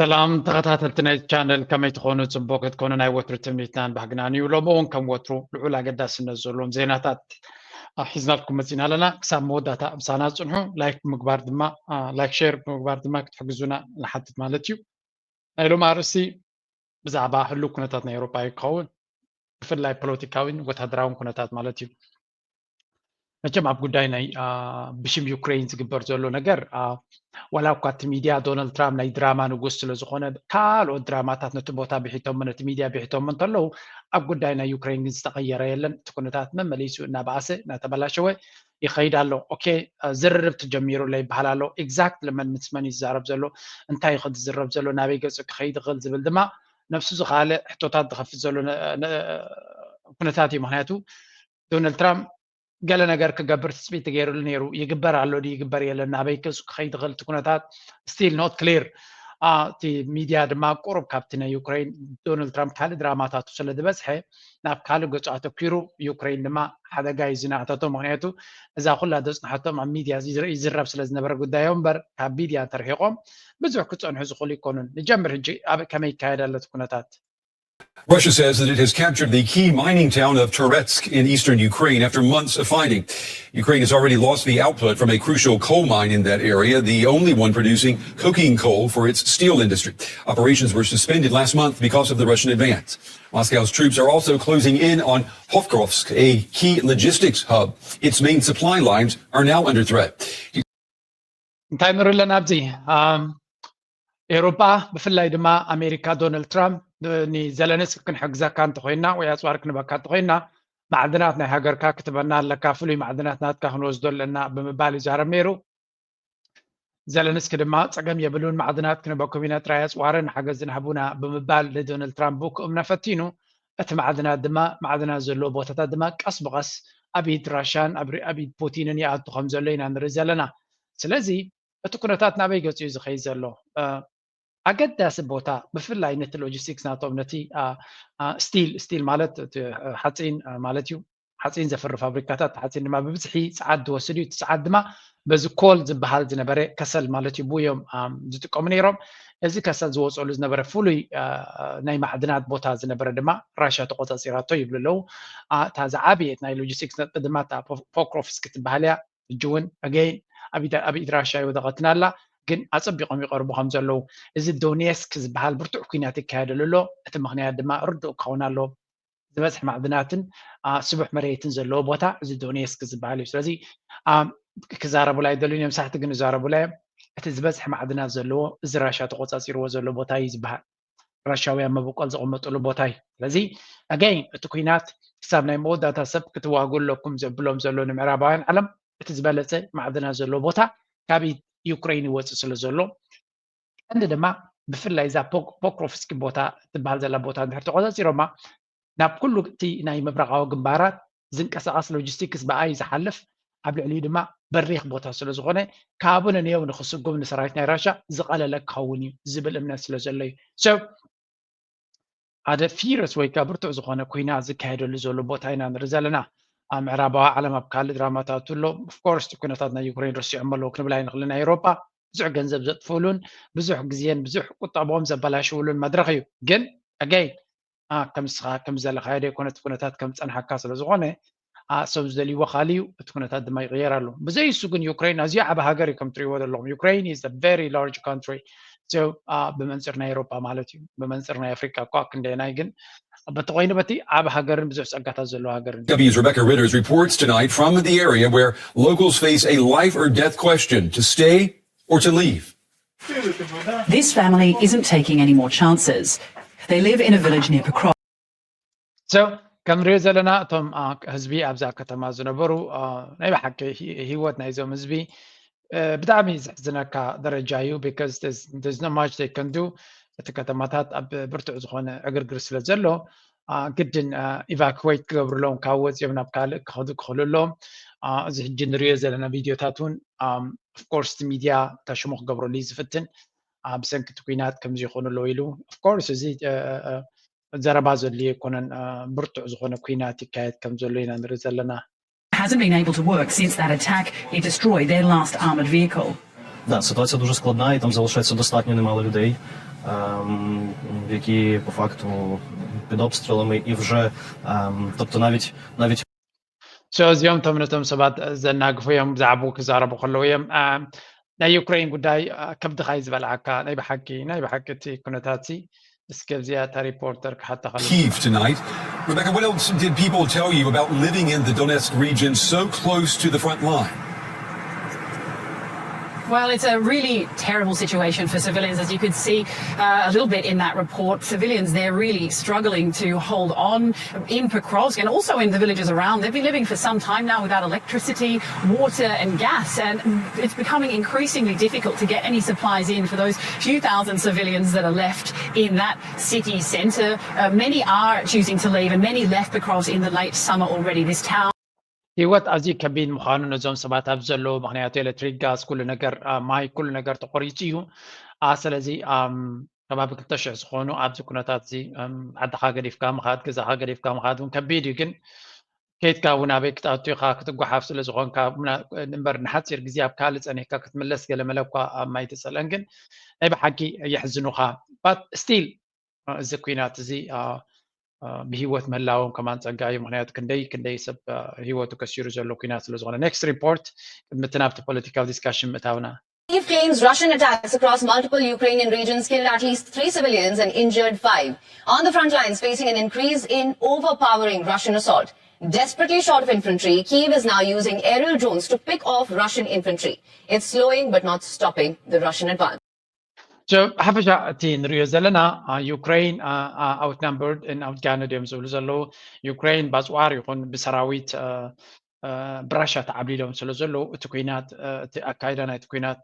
ሰላም ተኸታተልቲ ናይ ቻነል፣ ከመይ ትኾኑ? ጽቡቅ ክትኮኑ ናይ ወትሩ ትምኒትናን ባህግናን እዩ። ሎሚ እውን ከም ወትሩ ልዑል ኣገዳስነት ዘለዎም ዜናታት ሒዝናልኩም መጺና ኣለና። ክሳብ መወዳእታ ምሳና ጽንሑ። ላይክ ብምግባር ድማ ላይክ ሼር ብምግባር ድማ ክትሕግዙና ንሓትት ማለት እዩ። ናይ ሎሚ ኣርእስቲ ብዛዕባ ህሉው ኩነታት ናይ ኤውሮጳ እዩ ክኸውን። ብፍላይ ፖለቲካዊን ወታደራዊን ኩነታት ማለት እዩ። መቸም ኣብ ጉዳይ ናይ ብሽም ዩክሬን ዝግበር ዘሎ ነገር ዋላ እኳ እቲ ሚድያ ዶናልድ ትራምፕ ናይ ድራማ ንጉስ ስለዝኾነ ካልኦት ድራማታት ነቲ ቦታ ብሒቶሞ ነቲ ሚድያ ብሒቶሞ እንተለዉ ኣብ ጉዳይ ናይ ዩክሬን ግን ዝተቐየረ የለን። እቲ ኩነታት መመሊሱ እናበኣሰ እናተበላሸወ ይኸይድ ኣሎ። ኦኬ ዝርርብ ተጀሚሩ ኣሎ ይበሃል ኣሎ። ኤግዛክት ለመን ምስ መን እዩ ዝዛረብ ዘሎ እንታይ እዩ ዝዝረብ ዘሎ ናበይ ገፁ ክኸይድ ይኽእል ዝብል ድማ ነብሱ ዝኻለ ሕቶታት ዝኸፍት ዘሎ ኩነታት እዩ። ምክንያቱ ዶናልድ ትራምፕ ገለ ነገር ክገብር ትፅቢት ተገይሩሉ ነይሩ። ይግበር ኣሎ ድዩ ይግበር የለን ናበይ ገፁ ክኸይድ ይኽእል እቲ ኩነታት still not clear። እቲ ሚድያ ድማ ቁሩብ ካብቲ ናይ ዩክሬን ዶናልድ ትራምፕ ካልእ ድራማታቱ ስለ ዝበዝሐ ናብ ካልእ ገፁ ኣተኪሩ ዩክሬን ድማ ሓደጋ እዩ ዝነኣተቶ። ምክንያቱ እዛ ኩላ ዘፅንሓቶም ኣብ ሚድያ ይዝረብ ስለ ዝነበረ ጉዳዮም እምበር ካብ ሚድያ ተርሒቆም ብዙሕ ክፀንሑ ዝኽእሉ ይኮኑን። ንጀምር ሕጂ ኣብ ከመይ ይካየድ ኣሎ እቲ ኩነታት? Russia says that it has captured the key mining town of Toretsk in eastern Ukraine after months of fighting. Ukraine has already lost the output from a crucial coal mine in that area, the only one producing coking coal for its steel industry. Operations were suspended last month because of the Russian advance. Moscow's troops are also closing in on Pokrovsk, a key logistics hub. Its main supply lines are now under threat. እንታይ ንርኢ ኣለና ኣብዚ? ኤውሮጳ ብፍላይ ድማ ኣሜሪካ ዶናልድ ትራምፕ ንዘለንስኪ ክንሕግዘካ እንተኮይና ወይ ኣፅዋር ክንበካ እንተኮይና ማዕድናት ናይ ሃገርካ ክትበና ኣለካ፣ ፍሉይ ማዕድናት ናትካ ክንወስዶ ኣለና ብምባል ይዛረብ ነይሩ። ዘለንስኪ ድማ ፀገም የብሉን፣ ማዕድናት ክንበኩም ኢና፣ ጥራይ ኣፅዋርን ሓገዝን ሃቡና ብምባል ንዶናልድ ትራምፕ ብውክእምና ፈቲኑ። እቲ ማዕድናት ድማ ማዕድናት ዘለዎ ቦታታት ድማ ቀስ ብቐስ ኣብ ኢድ ራሻን ኣብ ኢድ ፑቲንን ይኣቱ ከም ዘሎ ኢና ንርኢ ዘለና። ስለዚ እቲ ኩነታት ናበይ ገፂ እዩ ዝኸይድ ዘሎ? ኣገዳሲ ቦታ ብፍላይ ነቲ ሎጂስቲክስ ናቶም ነቲ ስቲል ስቲል ማለት ሓፂን ማለት እዩ። ሓፂን ዘፍሪ ፋብሪካታት ሓፂን ድማ ብብዝሒ ፀዓት ዝወስድ እዩ። እቲ ፀዓት ድማ በዚ ኮል ዝበሃል ዝነበረ ከሰል ማለት እዩ ብኡ እዮም ዝጥቀሙ ነይሮም። እዚ ከሰል ዝወፀሉ ዝነበረ ፍሉይ ናይ ማዕድናት ቦታ ዝነበረ ድማ ራሽያ ተቆፃፂራቶ ይብሉ ኣለዉ። እታ ዝዓበየት ናይ ሎጂስቲክስ ነጥቢ ድማ እታ ፖክሮፍስክ ትበሃል እያ። ሕጂ እውን ኣገይን ኣብ ኢድ ራሽያ ይወደቐትና ኣላ። ግን ኣፀቢቖም ይቐርቡ ከም ዘለዉ እዚ ዶኔስክ ዝበሃል ብርቱዕ ኩናት ይካየደሉ ኣሎ። እቲ ምክንያት ድማ ርዱእ ክኸውን ኣለዎ። ዝበዝሕ ማዕድናትን ስቡሕ መሬትን ዘለዎ ቦታ እዚ ዶኔስክ ዝበሃል እዩ። ስለዚ ክዛረቡላ ኣይደልዩን እዮም ሳሕቲ ግን ይዛረቡላ እዮም። እቲ ዝበዝሕ ማዕድናት ዘለዎ እዚ ራሽያ ተቆፃፂርዎ ዘሎ ቦታ እዩ ዝበሃል። ራሽያውያን መበቆል ዘቐመጥሉ ቦታ እዩ። ስለዚ ኣገይን እቲ ኩናት ክሳብ ናይ መወዳእታ ሰብ ክትዋጉ ኣለኩም ዘብሎም ዘሎ ንምዕራባውያን ዓለም እቲ ዝበለፀ ማዕድናት ዘለዎ ቦታ ካብ ዩክሬን ይወፅእ ስለ ዘሎ ቀንዲ ድማ ብፍላይ እዛ ፖክሮፍስኪ ቦታ ትበሃል ዘላ ቦታ እንድሕር ተቆፃፂሮማ ናብ ኩሉ እቲ ናይ ምብራቃዊ ግንባራት ዝንቀሳቐስ ሎጂስቲክስ ብኣይ ዝሓልፍ ኣብ ልዕሊኡ ድማ በሪኽ ቦታ ስለ ዝኾነ ካብኡ ንንየው ንክስጉም ንሰራዊት ናይ ራሻ ዝቐለለ ክኸውን እዩ ዝብል እምነት ስለ ዘሎ እዩ። ሓደ ፊረስ ወይ ከዓ ብርቱዕ ዝኾነ ኩናት ዝካየደሉ ዘሎ ቦታ ኢና ንርኢ ዘለና። ኣብ ምዕራባዊ ዓለም ኣብ ካልእ ድራማታት ኣሎ። ኦፍኮርስ ኩነታት ናይ ዩክሬን ረሲዖም ኣለዉ ክንብል ኣይንኽእልን። ናይ ኤውሮጳ ብዙሕ ገንዘብ ዘጥፍእሉን ብዙሕ ግዜን ብዙሕ ቁጠቦም ዘበላሽውሉን መድረኽ እዩ። ግን ኣገይን ከም ንስኻ ከም ዘለኻዮ ዘይኮነ እቲ ኩነታት ከም ዝፀንሓካ ስለ ዝኾነ ሰብ ዝደልይዎ ካልእ እዩ። እቲ ኩነታት ድማ ይቕየር ኣሎ። ብዘይ እሱ ግን ዩክሬን ኣዝዩ ዓቢ ሃገር እዩ ከም ትሪእዎ ዘለኹም። ዩክሬን is a very large country። ብመንፅር ናይ ኤውሮጳ ማለት እዩ። ብመንፅር ናይ ኣፍሪቃ እኳ ክንደየናይ ግን በቲ ኮይኑ በቲ ዓቢ ሃገርን ብዙሕ ፀጋታት ዘለዎ ሃገርን እዩ። W's Rebecca Ritters reports tonight from the area where locals face a life or death question to stay or to leave. This family isn't taking any more chances. They live in a village near Pokrovsk. So ከም ንሪኦ ዘለና እቶም ህዝቢ ኣብዛ ከተማ ዝነበሩ ናይ ብሓቂ ህይወት ናይዞም ህዝቢ ብጣዕሚ ዘሕዝነካ ደረጃ እዩ። Because there's not much they can do። እቲ ከተማታት ኣብ ብርቱዕ ዝኾነ ዕግርግር ስለ ዘሎ ግድን ኢቫኩዌት ክገብርሎም ካብ ወፂኦም ናብ ካልእ ክኸዱ ክኽእሉ ኣለዎም። እዚ ሕጂ ንሪኦ ዘለና ቪድዮታት እውን ኦፍኮርስ እቲ ሚድያ እታ ሽሙ ክገብረሉ እዩ ዝፍትን። ብሰንኪ እቲ ኩናት ከምዚ ይኾኑ ኣለዉ ኢሉ ኦፍኮርስ እዚ ዘረባ ዘድልዮ ኣይኮነን። ብርቱዕ ዝኾነ ኩናት ይካየድ ከም ዘሎ ኢና ንርኢ ዘለና። Hasn't been able to work since that attack. It destroyed their last armoured vehicle. Да, ситуація дуже складна, і там залишається достатньо немало людей. ем, які по факту під обстрілами, і вже, ем, тобто навіть навіть So እዚኦም እቶም ነቶም ሰባት ዘናግፉ እዮም፣ ብዛዕባኡ ክዛረቡ ከለዉ እዮም። እ፣ ናይ ዩክሬን ጉዳይ፣ እ፣ ከብድኻ እዩ ዝበልዓካ። ናይ ብሓቂ ናይ ብሓቂ እቲ ኩነታት ሲ እስከ ኣብዚኣ እታ ሪፖርተር ክሓተኻ ኣለዎ። Kyiv tonight. Rebecca, what else did people tell you about living in the Donetsk region so close to the front line? Well, it's a really terrible situation for civilians, as you could see uh, a little bit in that report. Civilians, they're really struggling to hold on in Pokrovsk and also in the villages around. They've been living for some time now without electricity, water, and gas, and it's becoming increasingly difficult to get any supplies in for those few thousand civilians that are left in that city centre. Uh, many are choosing to leave, and many left Pokrovsk in the late summer already. This town. ህይወት ኣዝዩ ከቢድ ምዃኑ ነዞም ሰባት ኣብ ዘለዉ፣ ምኽንያቱ ኤሌክትሪክ፣ ጋዝ፣ ኩሉ ነገር፣ አ፣ ማይ፣ ኩሉ ነገር ተቆሪጹ እዩ። አ፣ ስለዚ፣ ኣም፣ ከባቢ ክልተ ሽሕ ዝኾኑ ኣብዚ ኩነታት እዚ፣ ኣም፣ ዓድኻ ገዲፍካ ምኻድ፣ ገዛኻ ገዲፍካ ምኻድ እውን ከቢድ እዩ። ግን ከይድካ እውን ኣበይ ክትኣቱ ኢኻ፣ ክትጓሓፍ ስለ ዝኾንካ፣ ምና-፣ እምበር ንሓጺር ግዜ ኣብ ካልእ ጸኒሕካ ክትምለስ ገለ መለ እኳ ኣብ ማይ ትጸልአን። ግን ናይ ብሓቂ የሕዝኑኻ። But still፣ አ፣ እዚ ኲናት እዚ፣ አ፣ አ፣ ብህይወት ምህላዎም ከማን ጸጋ እዩ። ምኽንያቱ ክንደይ ክንደይ ሰብ፣ አ፣ ህይወቱ ከሲሩ ዘሎ ኲናት ስለ ዝኾነ። Next report፣ ቅድሚ እቲ ናብቲ ፖለቲካዊ ዲስካሽን ምእታውና። Kyiv claims Russian attacks across multiple Ukrainian regions killed at least three civilians and injured five. On the front lines, facing an increase in overpowering Russian assault. Desperately short of infantry, Kyiv is now using aerial drones to pick off Russian infantry. It's slowing but not stopping the Russian advance. So ብሓፈሻ እቲ ንሪኦ ዘለና፣ አ፣ ዩክሬን፣ አ፣ አ፣ outnumbered and outgunned እዮም ዝብሉ ዘለዉ። ዩክሬን ባፅዋር ይኹን ብሰራዊት፣ አ፣ አ፣ ብራሻ ተዓብሊሎም ስለ ዘለዉ፣ እቲ ኲናት፣ አ፣ እቲ ኣካይዳ ናይቲ ኲናት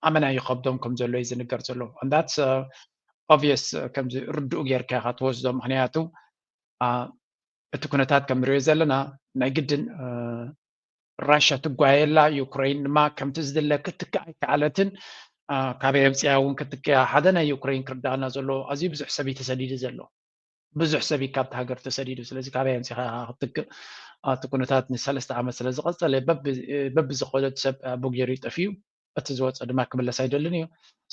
ኣመና ይኸብዶም ከም ዘሎ እዩ ዝንገር ዘሎ። And that's, አ፣ obvious፣ አ፣ ከምዚ ርዱእ ጌርካ ኢኻ ትወስዶ። ምኽንያቱ፣ አ፣ እቲ ኩነታት ከም ንሪኦ ዘለና ናይ ግድን፣ አ፣ ራሻ ትጓየላ፣ ዩክሬን ድማ ከምቲ ዝድለ ክትክእ ኣይከኣለትን። አ፣ ካበይ ኣምፅያ እውን ክትክያ፣ ሓደ ናይ ዩክሬን ክርዳእና ዘሎ፣ ኣዝዩ ብዙሕ ሰብ እዩ ተሰዲዱ ዘሎ። ብዙሕ ሰብ እዩ ካብቲ ሃገር ተሰዲዱ። ስለዚ ካበይ ኣምፂኻ ክትክእ? አ፣ እቲ ኩነታት ንሰለስተ ዓመት ስለ ዝቐፀለ፣ በቢ-፣ በብዝኸደት ሰብ፣ አ፣ ብጌሩ ይጠፍዩ። እቲ ዝወፀ ድማ ክምለስ ኣይደልን እዩ።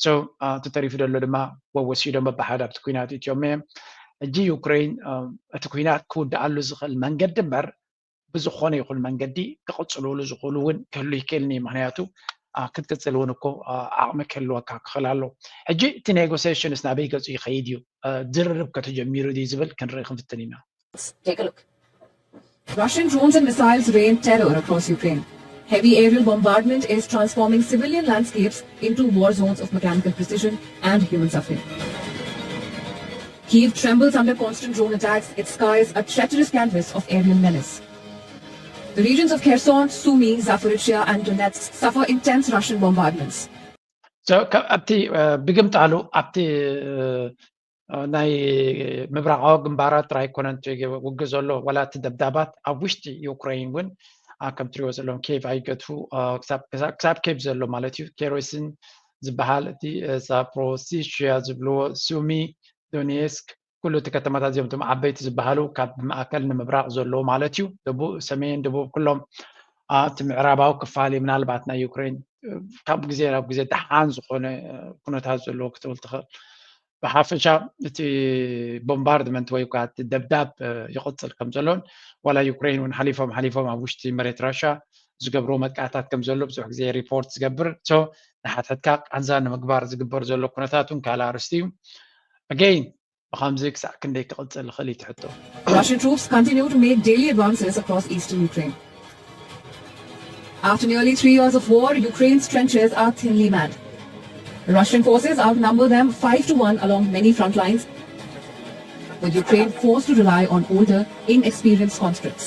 So፣ አ፣ እቲ ተሪፉ ዘሎ ድማ ወወሲዶም በብሓደ ኣብቲ ኲናት እትዮም እዮም። ሕጂ ዩክሬን፣ አ፣ እቲ ኲናት ክውድኣሉ ዝኽእል መንገዲ እምበር፣ ብዝኾነ ይኹን መንገዲ ክቕጽልሉ ዝኽእሉ እውን ክህሉ ይክእልን እዩ። ምኽንያቱ፣ አ፣ ክትቅጽል እውን እኮ፣ አ፣ ዓቕሚ ክህልወካ ክኽእል ኣሎ። ሕጂ እቲ ኔጎሲዬሽንስ ናበይ ገጹ ይኸይድ እዩ? አ፣ ዝርርብ ከተጀሚሩ ድዩ ዝብል ክንርኢ ክንፍትን ኢና። Take a look. Russian drones and missiles rain terror across Ukraine. Heavy aerial bombardment is transforming civilian landscapes into war zones of mechanical precision and human suffering. Kyiv trembles under constant drone attacks, its skies a treacherous canvas of aerial menace. The regions of Kherson, Sumy, Zaporizhzhia, and Donetsk suffer intense Russian bombardments. So፣ ከ-፣ ኣብቲ፣ እ፣ ብግምጣሉ ኣብቲ፣ እ፣ እ፣ ናይ ምብራቓዊ ግንባራት ጥራይ ኣይኮነን እቲ ውግእ ዘሎ፣ ዋላ እቲ ደብዳባት ኣብ ውሽጢ ዩክሬን እውን፣ አ፣ ከም ትሪእዎ ዘለኹም ኬቭ ኣይገድፉ፣ አ፣ ክሳብ፣ ክሳብ፣ ክሳብ ኬቭ ዘሎ ማለት እዩ። ኬሮሲን ዝበሃል እቲ፣ እ፣ ዛፕሮሲሽያ ዝብልዎ፣ ሱሚ፣ ዶኔስክ፣ ኩሉ እቲ ከተማታት እዚኦም እቶም ዓበይቲ ዝበሃሉ ካብ ማእከል ንምብራቕ ዘለዉ ማለት እዩ። ደቡብ፣ ሰሜን፣ ደቡብ ኩሎም፣ አ፣ እቲ ምዕራባዊ ክፋል እዩ ምናልባት ናይ ዩክሬን፣ እ፣ ካብ ግዜ ናብ ግዜ ደሓን ዝኾነ፣ እ፣ ኩነታት ዘለዎ ክትብል ትኽእል። ብሓፈሻ እቲ ቦምባርድመንት ወይ ከዓ እቲ ደብዳብ፣ እ፣ ይቕጽል ከም ዘሎን ዋላ ዩክሬን እውን ሓሊፎም ሓሊፎም ኣብ ውሽጢ መሬት ራሻ ዝገብርዎ መጥቃዕታት ከም ዘሎ ብዙሕ ግዜ ሪፖርት ዝገብር። So ንሓድሕድካ ቃንዛ ንምግባር ዝግበር ዘሎ ኩነታት እውን ካልእ ኣርእስቲ እዩ። Again ብኸምዚ ክሳዕ ክንደይ ክቕጽል ይኽእል እዩ እቲ ሕቶ። Russian troops continue to make daily advances across eastern Ukraine. After nearly three years of war, Ukraine's trenches are thinly manned. Russian forces outnumber them five to one along many front lines, with Ukraine forced to rely on older, inexperienced conscripts.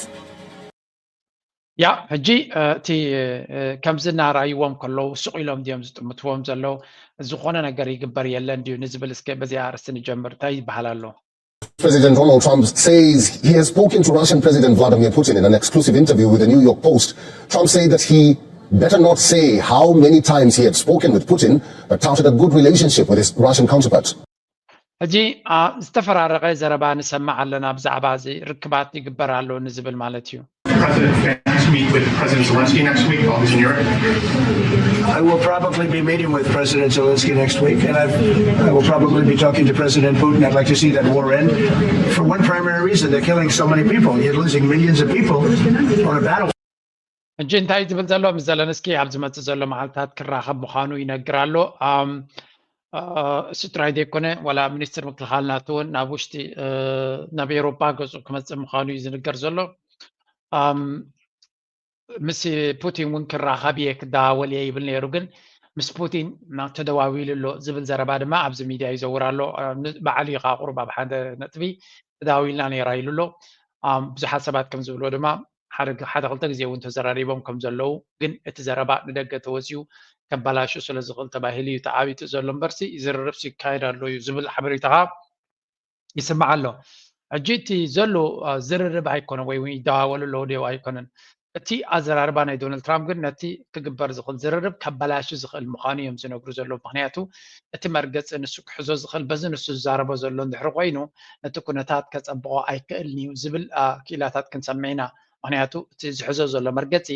ያ፣ ሕጂ፣ እ፣ እቲ፣ እ፣ ከምዚ እናረኣይዎም ከለዉ ስቕ ኢሎም ድዮም ዝጥምትዎም ዘለዉ? ዝኾነ ነገር ይግበር የለን ድዩ ንዝብል እስከ በዚኣ ኣርእስቲ ንጀምር። እንታይ ይበሃል ኣሎ? President Donald Trump says he has spoken to Russian President Vladimir Putin in an exclusive interview with the New York Post. Trump said that he better not say how many times he had spoken with Putin, but touted a good relationship with his Russian counterpart. ሕጂ፣ አ፣ ዝተፈራረቐ ዘረባ ንሰምዕ ኣለና ብዛዕባ እዚ ርክባት ይግበር ኣሎ ንዝብል ማለት እዩ። Have a chance to meet with President Zelensky next week while he's in Europe? I will probably be meeting with President Zelensky next week, and I've, I will probably be talking to President Putin. I'd like to see that war end for one primary reason. They're killing so many people. You're losing millions of people on a battle. ሕጂ እንታይ ዝብል ዘሎ ምስ ዘለንስኪ ኣብ ዝመፅእ ዘሎ መዓልታት ክራኸብ ምዃኑ ይነግር ኣሎ። እሱ ጥራይ ዘይኮነ ዋላ ሚኒስትር ምክልኻል ናቱ እውን ናብ ውሽጢ ናብ ኤውሮጳ ገፁ ክመፅእ ምዃኑ እዩ ዝንገር ዘሎ። ምስ ፑቲን እውን ክራኸብ እየ ክደዋወል እየ ይብል ነይሩ፣ ግን ምስ ፑቲን ተደዋዊሉ ኣሎ ዝብል ዘረባ ድማ ኣብዚ ሚድያ ይዘውር ኣሎ። በዓሉ እዩ ከዓ ቁሩብ ኣብ ሓደ ነጥቢ ተደዋዊልና ነይራ ኢሉ ኣሎ። ብዙሓት ሰባት ከም ዝብልዎ ድማ ሓደ ክልተ ግዜ እውን ተዘራሪቦም ከም ዘለዉ፣ ግን እቲ ዘረባ ንደገ ተወፅኡ ከባላሹ ስለ ዝኽእል ተባሂሉ እዩ ተዓቢጡ ዘሎ እምበርሲ ዝርርብሲ ይካየድ ኣሎ እዩ ዝብል ሓበሬታ ከዓ ይስማዕ ኣሎ። ሕጂ እቲ ዘሎ ዝርርብ ኣይኮነን ወይ እውን ይደዋወሉ ኣለዉ ድዮ ኣይኮነን። እቲ ኣዘራርባ ናይ ዶናልድ ትራምፕ ግን ነቲ ክግበር ዝኽእል ዝርርብ ከባላሹ ዝኽእል ምዃኑ እዮም ዝነግሩ ዘለዉ። ምክንያቱ እቲ መርገፂ ንሱ ክሕዞ ዝኽእል በዚ ንሱ ዝዛረቦ ዘሎ እንድሕሪ ኮይኑ ነቲ ኩነታት ከፀብቆ ኣይክእልን እዩ ዝብል ክኢላታት ክንሰምዕ ኢና። ምክንያቱ እቲ ዝሕዞ ዘሎ መርገፂ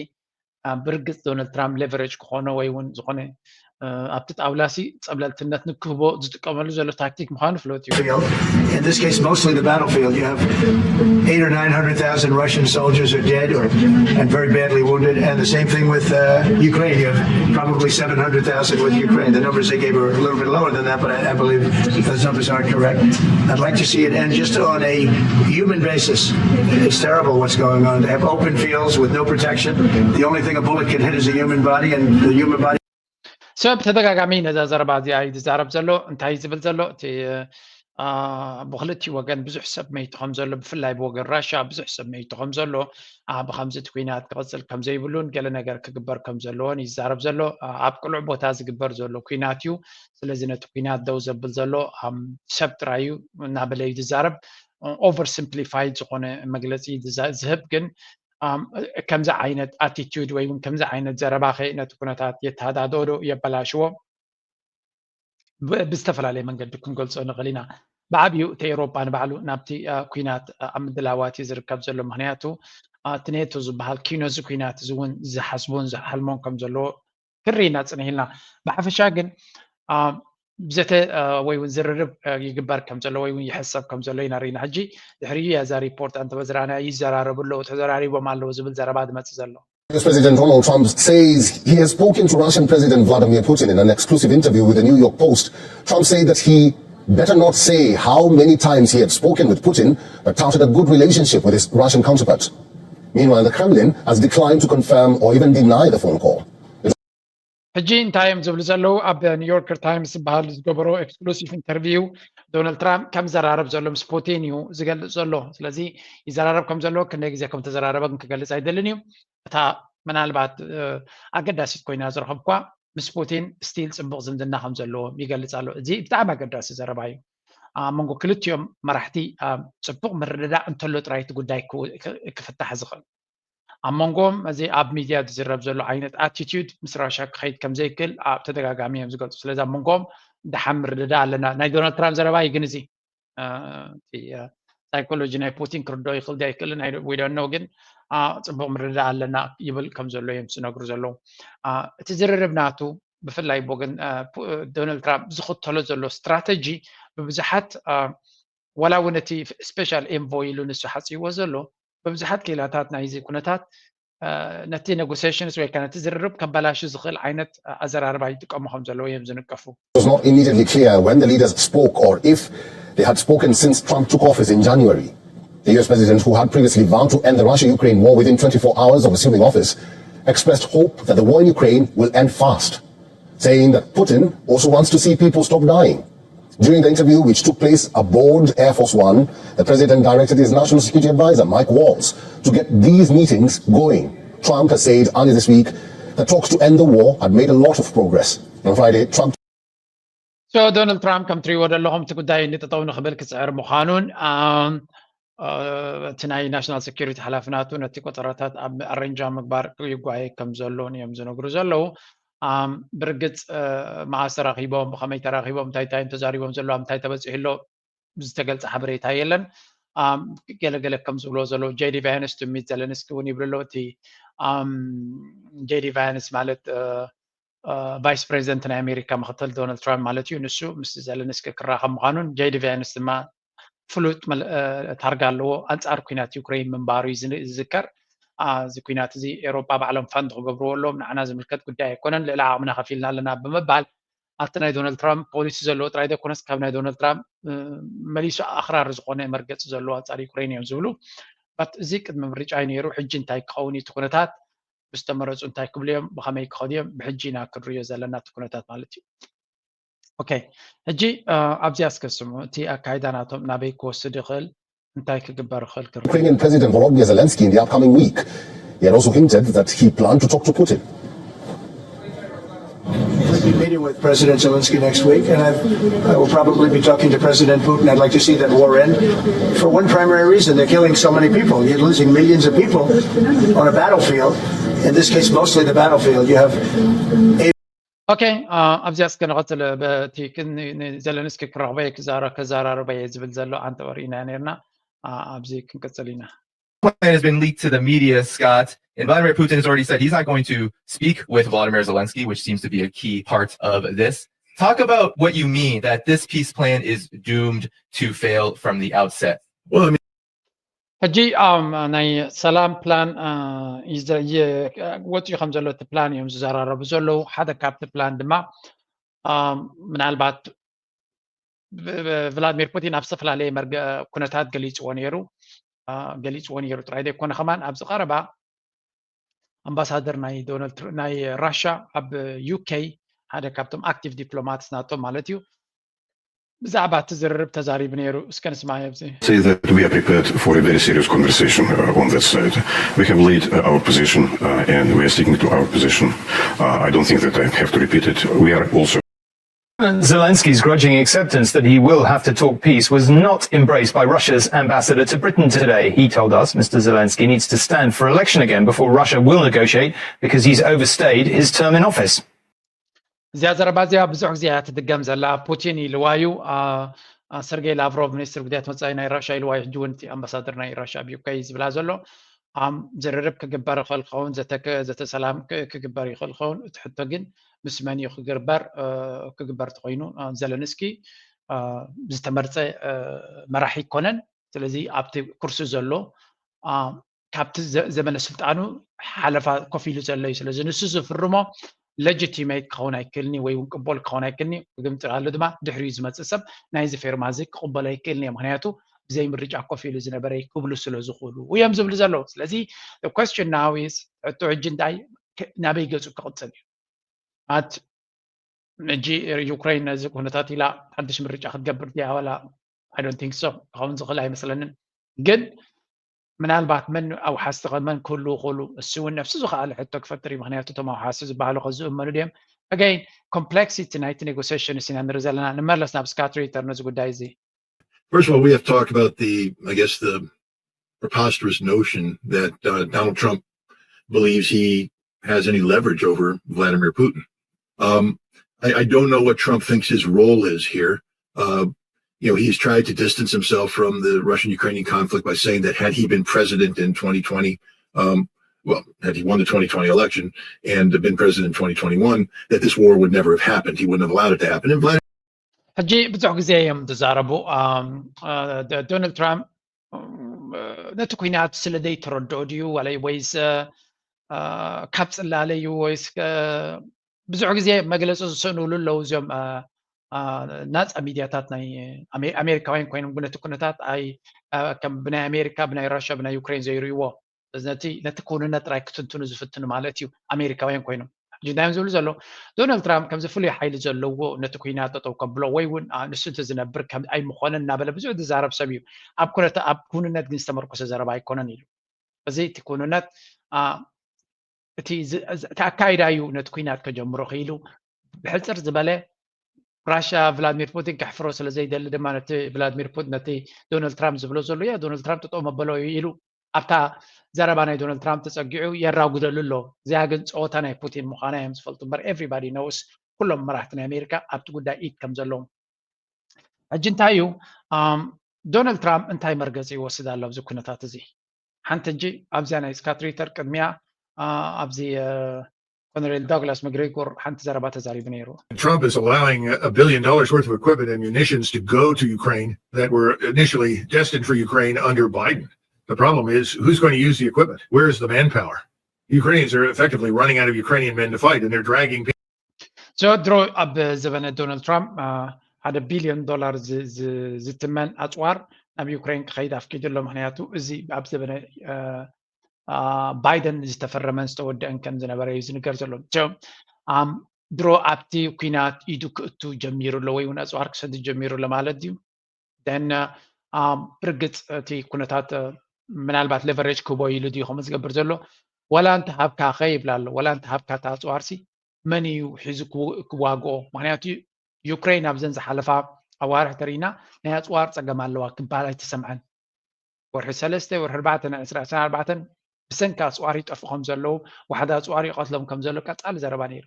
ብርግፅ ዶናልድ ትራምፕ ሌቨሬጅ ክኾኖ ወይ እውን ዝኾነ ኣብቲ ጣውላ ሲ ፀብለልትነት ንክህቦ ዝጥቀመሉ ዘሎ ታክቲክ ምዃኑ ፍለጥ እዩ። In this case, mostly the battlefield. You have eight or nine hundred thousand Russian soldiers are dead or and very badly wounded, and the same thing with uh, Ukraine. You have probably seven hundred thousand with Ukraine. The numbers they gave are a little bit lower than that, but I, I believe those numbers aren't correct. I'd like to see it end just on a human basis. It's terrible what's going on. They have open fields with no protection. The only thing a bullet can hit is a human body, and the human body ሰብ ተደጋጋሚ ነዛ ዘረባ እዚኣ እዩ ዝዛረብ ዘሎ። እንታይ ዝብል ዘሎ እቲ ብክልቲኡ ወገን ብዙሕ ሰብ መይቱ ከም ዘሎ፣ ብፍላይ ብወገን ራሻ ብዙሕ ሰብ መይቱ ከም ዘሎ፣ ብከምዚ እቲ ኩናት ክቕፅል ከም ዘይብሉን ገለ ነገር ክግበር ከም ዘለዎን ይዛረብ ዘሎ። ኣብ ቅሉዕ ቦታ ዝግበር ዘሎ ኩናት እዩ። ስለዚ ነቲ ኩናት ደው ዘብል ዘሎ ሰብ ጥራይ እዩ እናበለ እዩ ዝዛረብ። ኦቨር ሲምፕሊፋይድ ዝኾነ መግለፂ ዝህብ ግን ከምዚ ዓይነት ኣቲቱድ ወይ እውን ከምዚ ዓይነት ዘረባ ከ ነቲ ኩነታት የተሃዳድኦ ዶ የበላሽዎ? ብዝተፈላለየ መንገዲ ክንገልፆ ንኽእል ኢና። ብዓብዩ እቲ ኤውሮጳ ንባዕሉ ናብቲ ኩናት ኣብ ምድላዋት እዩ ዝርከብ ዘሎ። ምክንያቱ እቲ ኔቶ ዝበሃል ኪኖዚ ኩናት እዚ እውን ዝሓስቦን ዝሓልሞን ከም ዘለዎ ክርኢና ፅንሕ ኢልና። ብሓፈሻ ግን ብዘተ ወይ እውን ዝርርብ ይግበር ከም ዘሎ ወይ እውን ይሕሰብ ከም ዘሎ ኢና ርኢና። ሕጂ ድሕሪኡ እያ እዛ ሪፖርት ኣንተበዝራና ይዘራረቡ ኣለዉ፣ ተዘራሪቦም ኣለዉ ዝብል ዘረባ ዝመፅእ ዘሎ። U S President Donald Trump says he has spoken to Russian President Vladimir Putin in an exclusive interview with the New York Post. Trump said that he better not say how many times he had spoken with Putin, but touted a good relationship with his Russian counterpart. Meanwhile, the Kremlin has declined to confirm or even deny the phone call. ሕጂ እንታይ እዮም ዝብሉ ዘለዉ? ኣብ ኒውዮርክ ታይምስ ዝበሃል ዝገበሮ ኤክስክሉሲቭ ኢንተርቪው ዶናልድ ትራምፕ ከም ዘራረብ ዘሎ ምስ ፑቲን እዩ ዝገልፅ ዘሎ። ስለዚ ይዘራረብ ከም ዘሎ ክንደይ ግዜ ከም ተዘራረበ ግን ክገልፅ ኣይደልን እዩ። እታ ምናልባት ኣገዳሲት ኮይና ዝረኸብኳ ምስ ፑቲን ስቲል ፅቡቕ ዝምድና ከም ዘለዎም ይገልፅ ኣሎ። እዚ ብጣዕሚ ኣገዳሲ ዘረባ እዩ። ኣብ መንጎ ክልቲኦም መራሕቲ ፅቡቕ ምርድዳእ እንተሎ ጥራይ እቲ ጉዳይ ክፍታሕ ዝኽእል። ኣብ መንጎኦም እዚ ኣብ ሚድያ ዝዝረብ ዘሎ ዓይነት ኣቲቲዩድ ምስ ራሻ ክኸይድ ከም ዘይክእል ኣብ ተደጋጋሚ እዮም ዝገልፁ። ስለዚ ኣብ መንጎኦም ደሓን ምርድዳእ ኣለና። ናይ ዶናልድ ትራምፕ ዘረባ እዩ ግን እዚ ሳይኮሎጂ ናይ ፑቲን ክርድኦ ይኽእል ዶ ኣይክእልን we don't know፣ ግን ፅቡቕ ምርድዳእ ኣለና ይብል ከም ዘሎ እዮም ዝነግሩ ዘለዉ። እቲ ዝርርብ ናቱ ብፍላይ ብወገን ዶናልድ ትራምፕ ዝኽተሎ ዘሎ ስትራተጂ ብብዙሓት ዋላ እውን እቲ ስፔሻል ኤንቮይ ኢሉ ንሱ ሓፅይዎ ዘሎ ብብዙሓት ክኢላታት ናይዚ ኩነታት ነቲ ኔጎሲሽንስ ወይ ከዓ ነቲ ዝርርብ ከበላሹ ዝኽእል ዓይነት ኣዘራርባ ይጥቀሙ ከም ዘለዉ እዮም ዝንቀፉ። It was not immediately clear when the leaders spoke or if they had spoken since Trump took office in January. The U S president, who had previously vowed to end the Russia-Ukraine war within twenty-four hours of assuming office, expressed hope that the war in Ukraine will end fast, saying that Putin also wants to see people stop dying. During the interview, which took place aboard Air Force One, the president directed his national security advisor, Mike Waltz, to get these meetings going. Trump has said earlier this week that talks to end the war had made a lot of progress. On Friday, Trump ሶ ዶናልድ ትራምፕ ከም ትሪእዎ ዘለኹም እቲ ጉዳይ ንጠጠው ንኽብል ክፅዕር ምዃኑን እቲ ናይ ናሽናል ሴኩሪቲ ሓላፊ ናቱ ነቲ ቆፀራታት ኣብ ኣሬንጃ ምግባር ይጓየ ከም ዘሎን እዮም ዝነግሩ ዘለዉ። ብርግፅ መዓስ ተራኺቦም፣ ብኸመይ ተራኺቦም፣ እንታይ እንታይ ተዛሪቦም ዘለዉ፣ ኣብ እንታይ ተበፂሑ ኣሎ ዝተገልፀ ሓበሬታ የለን። ገለገለ ከም ዝብሎ ዘሎ ጄዲ ቫንስ ትሚት ዘለንስኪ እውን ይብሉ ኣለዉ። እቲ ጄዲ ቫንስ ማለት ቫይስ ፕሬዚደንት ናይ ኣሜሪካ ምክትል ዶናልድ ትራምፕ ማለት እዩ። ንሱ ምስ ዘለንስኪ ክራኸብ ምዃኑን ጄዲ ቫንስ ድማ ፍሉጥ ታርጋ ኣለዎ፣ ኣንጻር ኩናት ዩክሬን ምንባሩ እዩ ዝዝከር። እዚ ኩናት እዚ ኤሮጳ ባዕሎም ፋንድ ክገብርዎ ኣለዎም፣ ንዓና ዝምልከት ጉዳይ ኣይኮነን፣ ልዕሊ ዓቕምና ከፊልና ኣለና ብምባል ኣብቲ ናይ ዶናልድ ትራምፕ ፖሊሲ ዘለዎ ጥራይ ዘይኮነስ ካብ ናይ ዶናልድ ትራምፕ መሊሱ ኣኽራሪ ዝኾነ መርገፂ ዘለዎ ኣንጻር ዩክሬን እዮም ዝብሉ። ባት እዚ ቅድሚ ምርጫ እዩ ነይሩ። ሕጂ እንታይ ክኸውን እዩ እቲ ኩነታት? ምስ ተመረፁ እንታይ ክብሉ እዮም? ብኸመይ ክኸዱ እዮም? ብሕጂ ኢና ክንሪኦ ዘለና እቲ ኩነታት ማለት እዩ። ኦኬ፣ ሕጂ ኣብዚኣ እስከ ስምዑ። እቲ ኣካይዳ ናቶም ናበይ ክወስድ ይኽእል? እንታይ ክግበር ይኽእል? ክርኢ። Ukrainian President Volodymyr Zelensky in the upcoming week. He had also hinted that he planned to talk to Putin. I'll be meeting with President Zelensky next week, and I've, I will probably be talking to President Putin. I'd like to see that war end for one primary reason. They're killing so many people. You're losing millions of people on a battlefield, in this case, mostly the battlefield. You have ኦኬ፣ ኣብዚኣ እስከ ንቐጽል። በቲ ዘለንስኪ ክረኽበየ ክዛረበየ ዝብል ዘሎ ኣንተ ወርኢና ነርና። ኣብዚ ክንቅጽል ኢና። Plan has been leaked to the media, Scott. And Vladimir Putin has already said he's not going to speak with Vladimir Zelensky, which seems to be a key part of this. Talk about what you mean that this peace plan is doomed to fail from the outset. Well, I mean, ሕጂ ናይ ሰላም ፕላን ወፂኡ ከም ዘሎ እቲ ፕላን እዮም ዝዘራረቡ ዘለዉ። ሓደ ካብቲ ፕላን ድማ ምናልባት ቭላድሚር ፑቲን ኣብ ዝተፈላለየ ኩነታት ገሊፅዎ ነይሩ ገሊፅዎ ነይሩ ጥራይ ዘይኮነ ከማን ኣብዚ ቀረባ ኣምባሳደር ናይ ዶናልድ ናይ ራሻ ኣብ ዩኬ ሓደ ካብቶም ኣክቲቭ ዲፕሎማትስ ናቶም ማለት እዩ ብዛዕባ እቲ ዝርርብ ተዛሪቡ ነይሩ። እስከ ንስማዮ ኣብዚ። Say that we are prepared for a very serious conversation uh, on that side. We have laid uh, our position uh, and we are sticking to our position. Uh, I don't think that I have to repeat it. We are also Zelensky's grudging acceptance that he will have to talk peace was not embraced by Russia's ambassador to Britain today. He told us Mister Zelensky needs to stand for election again before Russia will negotiate because he's overstayed his term in office. እዚኣ ዘረባ እዚኣ ብዙሕ ግዜ እያ ትድገም ዘላ። ፑቲን ኢልዋ እዩ፣ ሰርጌይ ላቭሮቭ ሚኒስትር ጉዳያት ወፃኢ ናይ ራሻ ኢልዋ እዩ። ሕጂ እውን እቲ ኣምባሳደር ናይ ራሻ ኣብ ዩኬ እዩ ዝብላ ዘሎ። ዝርርብ ክግበር ይኽእል ክኸውን፣ ዘተ ሰላም ክግበር ይኽእል ክኸውን። እቲ ሕቶ ግን ምስ መን እዩ ክግበር ክግበር ተኮይኑ ዘለንስኪ ዝተመርፀ መራሒ ይኮነን። ስለዚ ኣብቲ ኩርሲ ዘሎ ካብቲ ዘመነ ስልጣኑ ሓለፋ ኮፍ ኢሉ ዘሎ እዩ። ስለዚ ንሱ ዝፍርሞ ሌጂቲሜት ክኸውን ኣይክእልኒ ወይ እውን ቅቦል ክኸውን ኣይክእልኒ። ክግምጥል ኣሎ ድማ ድሕሪኡ ዝመፅእ ሰብ ናይዚ ፌርማ እዚ ክቕበሎ ኣይክእልኒ እየ። ምክንያቱ ብዘይ ምርጫ ኮፍ ኢሉ ዝነበረ ክብሉ ስለ ዝኽእሉ እዮም ዝብሉ ዘለዉ። ስለዚ question now is ሕቶ ሕጂ እንታይ ናበይ ገፁ ክቕፅል እዩ? ኣት ሕጂ ዩክሬን ነዚ ኩነታት ኢላ ሓድሽ ምርጫ ክትገብር ድያ ዋላ? I don't think so። ክኸውን ዝኽእል ኣይመስለንን። ግን ምናልባት መን ኣውሓስቲ መን ክህልዉ ክእሉ እሱ እውን ነፍሲ ዝኸኣለ ሕቶ ክፈጥር እዩ። ምክንያቱ እቶም ኣውሓስቲ ዝበሃሉ ከዝእመኑ ድዮም? Again complexity ናይቲ ኔጎሲሽንስ ኢና ንርኢ ዘለና። ንመለስ ናብ ስካት ሪተር ነዚ ጉዳይ እዚ። First of all, we have talked about the, I guess, the preposterous notion that uh, Donald Trump believes he has any leverage over Vladimir Putin. Um, I, I don't know what Trump thinks his role is here. Uh, you know, he's tried to distance himself from the Russian-Ukrainian conflict by saying that had he been president in twenty twenty, um, well, had he won the twenty twenty election and been president in twenty twenty-one, that this war would never have happened. He wouldn't have allowed it to happen. And Vladimir ሕጂ ብዙሕ ግዜ እዮም ዝዛረቡ። ዶናልድ ትራምፕ ነቲ ኩናት ስለ ዘይተረድኦ ድዩ ዋላ ወይስ ካብ ፅላለ እዩ ወይስ ብዙሕ ግዜ መግለፂ ዝሰእንሉ ኣለዉ እዚኦም ናፃ ሚድያታት ናይ ኣሜሪካውያን ኮይኖም ግን ነቲ ኩነታት ኣይ ከም ብናይ ኣሜሪካ ብናይ ራሽያ ብናይ ዩክሬን ዘይርእይዎ ነቲ ነቲ ክውንነት ጥራይ ክትንትኑ ዝፍትኑ ማለት እዩ ኣሜሪካውያን ኮይኖም ሕጂ እንታይ እዮም ዝብሉ ዘለዉ ዶናልድ ትራምፕ ከምዚ ፍሉይ ሓይሊ ዘለዎ ነቲ ኩናት ጠጠው ከብሎ ወይ እውን ንሱ እንተ ዝነብር ከም ኣይምኾነን እናበለ ብዙሕ ዝዛረብ ሰብ እዩ ኣብ ኩነተ ኣብ ክውንነት ግን ዝተመርኮሰ ዘረባ ኣይኮነን ኢሉ እዚ እቲ ክውንነት እቲ ኣካይዳ እዩ ነቲ ኩናት ከጀምሮ ክኢሉ ብሕፅር ዝበለ ራሽያ ቭላድሚር ፑቲን ከሕፍሮ ስለ ዘይደሊ ድማ ነቲ ቭላድሚር ፑቲን ነቲ ዶናልድ ትራምፕ ዝብሎ ዘሎ ያ ዶናልድ ትራምፕ ጠጠው መበሎ እዩ ኢሉ ኣብታ ዘረባ ናይ ዶናልድ ትራምፕ ተፀጊዑ የራጉደሉ ኣሎ እዚኣ ግን ፀወታ ናይ ፑቲን ምዃና እዮም ዝፈልጡ እምበር everybody knows ኩሎም መራሕቲ ናይ ኣሜሪካ ኣብቲ ጉዳይ ኢድ ከም ዘለዎም ሕጂ እንታይ እዩ ዶናልድ ትራምፕ እንታይ መርገፂ ይወስድ ኣሎ ኣብዚ ኩነታት እዚ? ሓንቲ ሕጂ ኣብዚኣ ናይ ስካት ሪተር ቅድሚያ ኣብዚ ኮነሬል ዳግላስ መግሬጎር ሓንቲ ዘረባ ተዛሪቡ ነይሩ። Trump is allowing a billion dollars worth of equipment and munitions to go to Ukraine that were initially destined for Ukraine under Biden. The problem is, who's going to use the equipment? Where's the manpower? Ukrainians are effectively running out of Ukrainian men to fight, and they're dragging people. So ድሮ ኣብ ዘበነ ዶናልድ ትራምፕ ሓደ ቢልዮን ዶላር ዝትመን ኣፅዋር ናብ ዩክሬን ክኸይድ ኣፍቂዱ ኣሎ። ምክንያቱ እዚ ኣብ ዘበነ ባይደን ዝተፈረመን ዝተወደአን ከም ዝነበረ እዩ ዝንገር ዘሎ። ድሮ ኣብቲ ኩናት ኢዱ ክእቱ ጀሚሩ ኣሎ ወይ እውን ኣፅዋር ክሰድድ ጀሚሩ ኣሎ ማለት ድዩ? ደን ብርግፅ እቲ ኩነታት ምናልባት ሌቨሬጅ ክቦ ኢሉ ድዩ ከምኡ ዝገብር ዘሎ? ዋላ እንተ ሃብካ ከ ይብላ ኣሎ። ዋላ እንተ ሃብካ እቲ ኣፅዋርሲ መን እዩ ሒዙ ክዋግኦ? ምክንያቱ ዩክሬን ኣብዘን ዝሓለፋ ኣዋርሕ ተሪእና ናይ ኣፅዋር ፀገም ኣለዋ ክበሃል ኣይተሰምዐን። ወርሒ ሰለስተ ወርሒ ኣርባዕተ ናይ ዕስራ ዕስራን ኣርባዕተን ብሰንኪ ኣፅዋር ይጠፍኡ ከም ዘለዉ፣ ዋሕዲ ኣፅዋር ይቐትሎም ከም ዘሎ ቀፃሊ ዘረባ ነይሩ።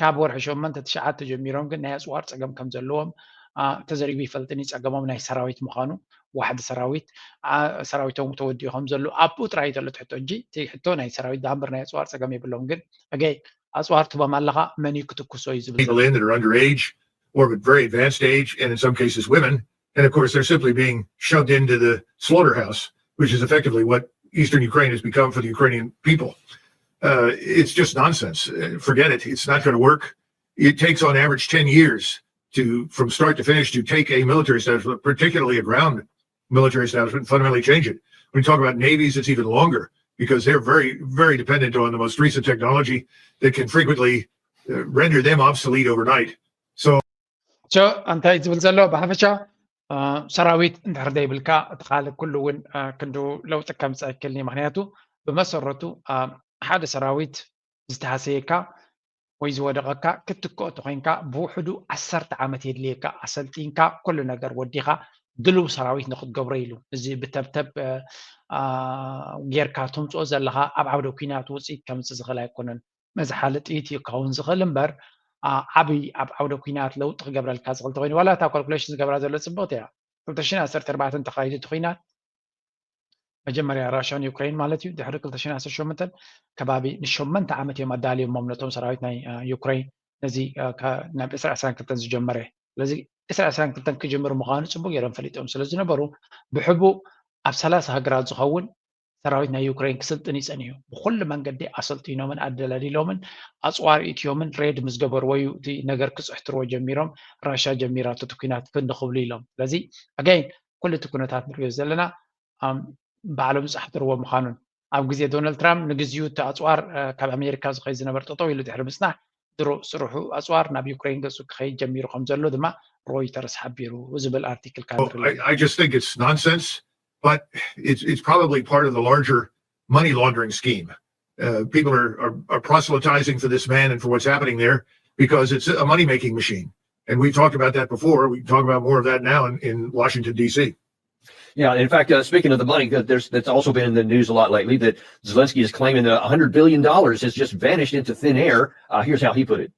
ካብ ወርሒ ሸሞንተ ትሽዓተ ጀሚሮም ግን ናይ ኣፅዋር ፀገም ከም ዘለዎም ተዘሪቡ ይፈልጥን እዩ። ፀገሞም ናይ ሰራዊት ምዃኑ፣ ዋሕዲ ሰራዊት ሰራዊቶም ተወዲኡ ከም ዘሎ ኣብኡ ጥራይ ዘሎ ትሕቶ እንጂ እቲ ሕቶ ናይ ሰራዊት ዳምበር ናይ ኣፅዋር ፀገም የብሎም። ግን ኣገይ ኣፅዋር ትቦም ኣለኻ መን እዩ ክትኩሶ እዩ ዝብል people in that are underage or of a very advanced age, and in some cases women. And of course, they're simply being shoved into the slaughterhouse, which is effectively what Eastern Ukraine has become for the Ukrainian people. Uh, it's just nonsense. Uh, forget it. It's not going to work. It takes on average ten years to, from start to finish, to take a military establishment, particularly a ground military establishment, and fundamentally change it. When you talk about navies, it's even longer because they're very, very dependent on the most recent technology that can frequently uh, render them obsolete overnight. So እንታይ ዝብል ዘሎ ብሓፈሻ ሰራዊት እንድሕር ዘይብልካ እቲ ካልእ ኩሉ እውን ክንዱ ለውጢ ከምፅእ ኣይክእልን እዩ። ምክንያቱ ብመሰረቱ ሓደ ሰራዊት ዝተሃሰየካ ወይ ዝወደቐካ ክትክኦ ተኮይንካ ብውሕዱ ዓሰርተ ዓመት የድልየካ ኣሰልጢንካ ኩሉ ነገር ወዲኻ ድልው ሰራዊት ንክትገብሮ ኢሉ እዚ ብተብተብ ጌርካ ትምፅኦ ዘለኻ ኣብ ዓውደ ኩናት ውፅኢት ከምፅእ ዝኽእል ኣይኮነን። መዝሓሊ ጥይት እዩ ክኸውን ዝኽእል እምበር ዓብይ ኣብ ዓውደ ኩናት ለውጢ ክገብረልካ ዝኽእል ተኮይኑ ዋላ እታ ካልኩሌሽን ዝገብራ ዘሎ ፅብቕቲ እያ። ክልተ ሽሕን ዓሰርተ ኣርባዕተን ተኻይዱ እቲ ኩናት መጀመርያ ራሽያን ዩክሬን ማለት እዩ። ድሕሪ ክልተ ሽሕን ዓሰርተ ሸሞንተን ከባቢ ንሸሞንተ ዓመት እዮም ኣዳልዮሞም ነቶም ሰራዊት ናይ ዩክሬን ነዚ ናብ ዕስራ ዕስራን ክልተን ዝጀመረ። ስለዚ ዕስራ ዕስራን ክልተን ክጅምር ምዃኑ ፅቡቅ ገይሮም ፈሊጦም ስለዝነበሩ ብሕቡእ ኣብ ሰላሳ ሃገራት ዝኸውን ሰራዊት ናይ ዩክሬን ክስልጥን እዩ ጸኒሑ። ብኩሉ መንገዲ ኣሰልጢኖምን ኣደላዲሎምን ኣፅዋር ኢትዮምን ሬድ ምስ ገበርዎ እዩ እቲ ነገር ክፅሕትርዎ ጀሚሮም። ራሻ ጀሚራቶ እቲ ኩናት ክንዲ ክብሉ ኢሎም። ስለዚ ኣገይን ኩሉ እቲ ኩነታት ንሪኦ ዘለና ባዕሎም ዝፃሕትርዎ ምዃኑን ኣብ ግዜ ዶናልድ ትራምፕ ንግዚኡ እቲ ኣፅዋር ካብ ኣሜሪካ ዝኸይድ ዝነበር ጠጠው ኢሉ ድሕሪ ምፅናሕ ድሮ ስርሑ ኣፅዋር ናብ ዩክሬን ገፁ ክኸይድ ጀሚሩ ከም ዘሎ ድማ ሮይተርስ ሓቢሩ ዝብል ኣርቲክል ካብ I, I just think it's nonsense, but it's, it's probably part of the larger money laundering scheme. Uh, people are, are, are proselytizing for this man and for what's happening there because it's a money making machine. And we've talked about that before. We can talk about more of that now in, in Washington, D C. Yeah, in fact, uh, speaking of the money, that there's that's also been in the news a lot lately. That Zelensky is claiming that a hundred billion dollars has just vanished into thin air. Uh, here's how he put it.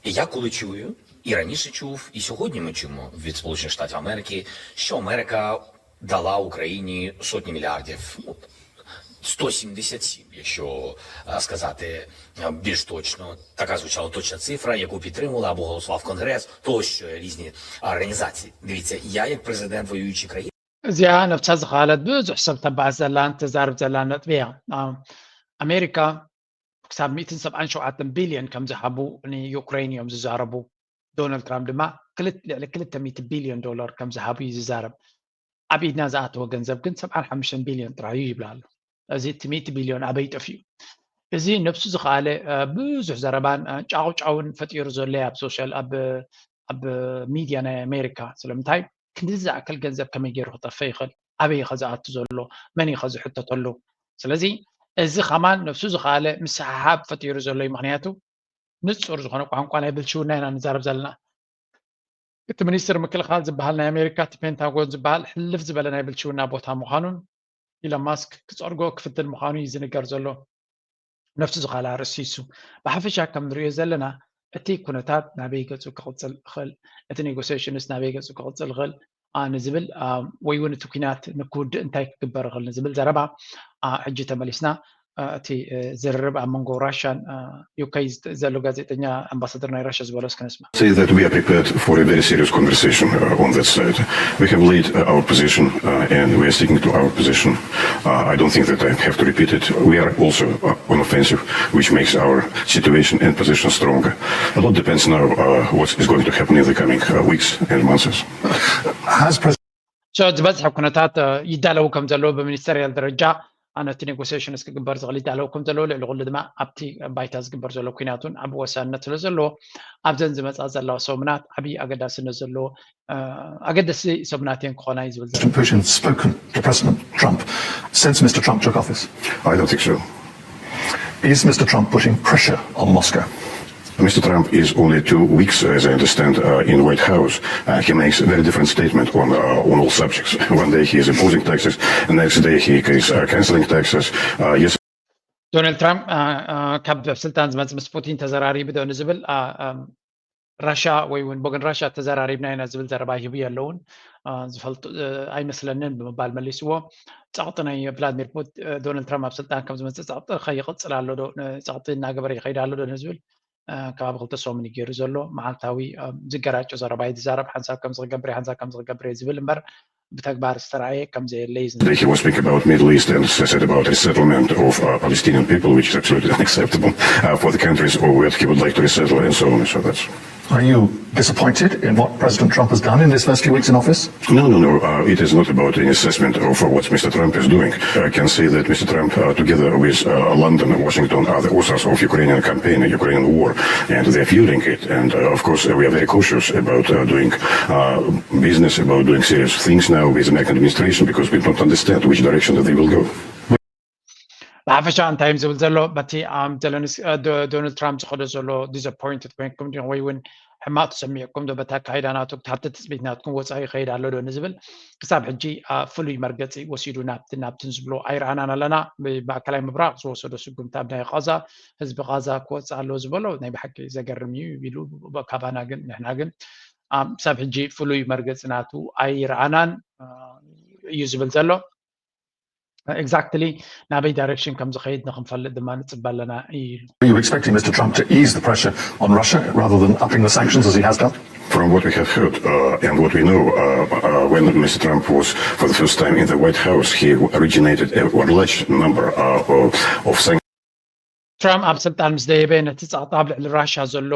Я коли чую, і раніше чув, і сьогодні ми чуємо від Сполучених Штатів Америки, що Америка дала Україні сотні мільярдів, ну, сто сімдесят сім, якщо е, сказати е, більш точно. Така звучала точна цифра, яку підтримувала або голосував Конгрес, тощо різні організації. Дивіться, я як президент воюючої країни. እዚኣ ነብሳ ዝኸኣለት ብዙሕ ሰብ ተባእስ ዘላን ተዛርብ ዘላን ነጥቢ እያ። ኣሜሪካ ክሳብ ሚእትን ሰብዓን ሸውዓተን ቢልዮን ከም ዝሃቡ ንዩክሬን እዮም ዝዛረቡ። ዶናልድ ትራምፕ ድማ ልዕሊ ክልተ ሚእቲ ቢልዮን ዶላር ከም ዝሃቡ እዩ ዝዛረብ። ኣብ ኢድና ዝኣተወ ገንዘብ ግን ሰብዓን ሓሙሽተን ቢልዮን ጥራይ እዩ ይብላ ኣሎ። እዚ እቲ ሚእቲ ቢልዮን ኣበይ ጠፊኡ? እዚ ነብሱ ዝኸኣለ ብዙሕ ዘረባን ጫውጫውን ፈጢሩ ዘሎ ኣብ ሶሻል ኣብ ሚድያ ናይ ኣሜሪካ። ስለምንታይ ክንዲ ዝኣክል ገንዘብ ከመይ ገይሩ ክጠፈ ይኽእል? ኣበይ ከ ዝኣቱ ዘሎ? መን እዩ ከ ዝሕተተሉ? ስለዚ እዚ ከማን ነብሱ ዝኸኣለ ምስሕሓብ ፈጢሩ ዘሎ እዩ። ምክንያቱ ንፁር ዝኾነ ቋንቋ ናይ ብልሽውና ኢና ንዛረብ ዘለና። እቲ ሚኒስትር ምክልኻል ዝበሃል ናይ ኣሜሪካ እቲ ፔንታጎን ዝበሃል ሕልፍ ዝበለ ናይ ብልሽውና ቦታ ምዃኑን ኢሎን ማስክ ክፀርጎ ክፍትን ምዃኑ እዩ ዝንገር ዘሎ። ነፍሱ ዝኻላ ርእሲሱ ብሓፈሻ ከም ንሪኦ ዘለና እቲ ኩነታት ናበይ ገፁ ክቕፅል ይኽእል፣ እቲ ኔጎሲሽንስ ናበይ ገፁ ክቕፅል ይኽእል፣ ንዝብል ወይ እውን እቲ ኩናት ንክውድእ እንታይ ክግበር ይኽእል ንዝብል ዘረባ ሕጂ ተመሊስና። እቲ ዝርርብ ኣብ መንጎ ራሽያን ዩኬ ዘሎ ጋዜጠኛ ኣምባሳደር ናይ ራሽያ ዝበሎ እስኪ ንስማ። Say that we are prepared for a very serious conversation uh, on that side. We have laid uh, our position uh, and we are sticking to our position. Uh, I don't think that I have to repeat it. We are also uh, on offensive, which makes our situation and position stronger. A lot depends now uh, what is going to happen in the coming uh, weeks and months. Has President ዝበዝሐ ኩነታት ይዳለው ከም ዘለዉ ብሚኒስተርያል ደረጃ ነቲ ኔጎሲሽንስ ክግበር ዝኽእል ይዳለው ከም ዘለዉ ልዕሊ ኩሉ ድማ ኣብቲ ባይታ ዝግበር ዘሎ ኩናት እውን ዓቢ ወሳንነት ስለ ዘለዎ ኣብዘን ዝመፃ ዘለዋ ሰሙናት ዓብዪ ኣገዳስነት ዘለዎ ኣገደሲ ሰሙናት እየን ክኾና እዩ ዝብል ዘሎ። Putin spoken to President Trump since Mr Trump took office? I don't think so. Is Mr Trump putting pressure on Moscow? Mr. Trump is only two weeks, as I understand, uh, in White House. Uh, he makes a very different statement on uh, on all subjects. One day he is imposing taxes, the next day he is uh, canceling taxes. Uh, yes. ዶናልድ ትራምፕ ካብ ስልጣን ዝመፅ ምስ ፑቲን ተዘራሪቡ ዶ ንዝብል ራሻ ወይ እውን ብወገን ራሻ ተዘራሪብና ኢና ዝብል ዘረባ ይህቡ የለውን ዝፈልጡ ኣይመስለንን ብምባል መሊስዎ። ፀቕጢ ናይ ቭላድሚር ፑት ዶናልድ ትራምፕ ኣብ ስልጣን ከም ዝመፅእ ፀቕጢ ከይቕፅል ኣሎ ዶ ፀቕጢ እናገበረ ይኸይድ ኣሎ ዶ ንዝብል ከባቢ ክልተ ሰሙን እዩ ገይሩ ዘሎ። መዓልታዊ ዝገራጮ ዘረባ እዩ ዝዛረብ። ሓንሳብ ከም ዝክገብር ሓንሳብ ከም ዝክገብር ዝብል እምበር ብተግባር ዝተረኣየ ከም ዘየለ እዩ። He was speaking about Middle East and said about resettlement of uh, Palestinian people, which is absolutely unacceptable uh, for the countries or where he would like to resettle and so on and so forth. Are you disappointed in what President Trump has done in his first few weeks in office? No, no, no. Uh, it is not about any assessment of uh, what Mr. Trump is doing. I can say that Mr. Trump, uh, together with uh, London and Washington, are the authors of Ukrainian campaign, Ukrainian war, and they're fueling it. And uh, of course, uh, we are very cautious about uh, doing uh, business, about doing serious things now with the American administration because we don't understand which direction that they will go. ብሓፈሻ እንታይ እዮም ዝብል ዘሎ በቲ ዶናልድ ትራምፕ ዝኸዶ ዘሎ ዲስኣፖይንትድ ኮይንኩም ዲኹም ወይ እውን ሕማቕ ተሰሚዕኩም ዶ በቲ ኣካይዳ ናቱ ኣብቲ ትፅቢት ናትኩም ወፃኢ ይኸይድ ኣሎ ዶ ንዝብል ክሳብ ሕጂ ፍሉይ መርገፂ ወሲዱ ናብቲ ናብትን ዝብሎ ኣይረኣናን ኣለና። ማእከላይ ምብራቕ ዝወሰዶ ስጉምቲ ኣብ ናይ ቃዛ ህዝቢ ቃዛ ክወፅእ ኣሎ ዝበሎ ናይ ብሓቂ ዘገርም እዩ ኢሉ ካባና ግን ንሕና ግን ክሳብ ሕጂ ፍሉይ መርገፂ ናቱ ኣይረኣናን እዩ ዝብል ዘሎ። Exactly ናበይ ዳይሬክሽን ከም ዝኸይድ ንክንፈልጥ ድማ ንፅበ ኣለና እዩ። Are you expecting Mr Trump to ease the pressure on Russia rather than upping the sanctions as he has done? From what we have heard uh, and what we know, uh, uh, when Mr. Trump was for the first time in the White House, he originated a large number uh, of, of sanctions. ትራምፕ ኣብ ስልጣን ምስ ደየበ ነቲ ጸቕጢ ኣብ ልዕሊ ራሻ ዘሎ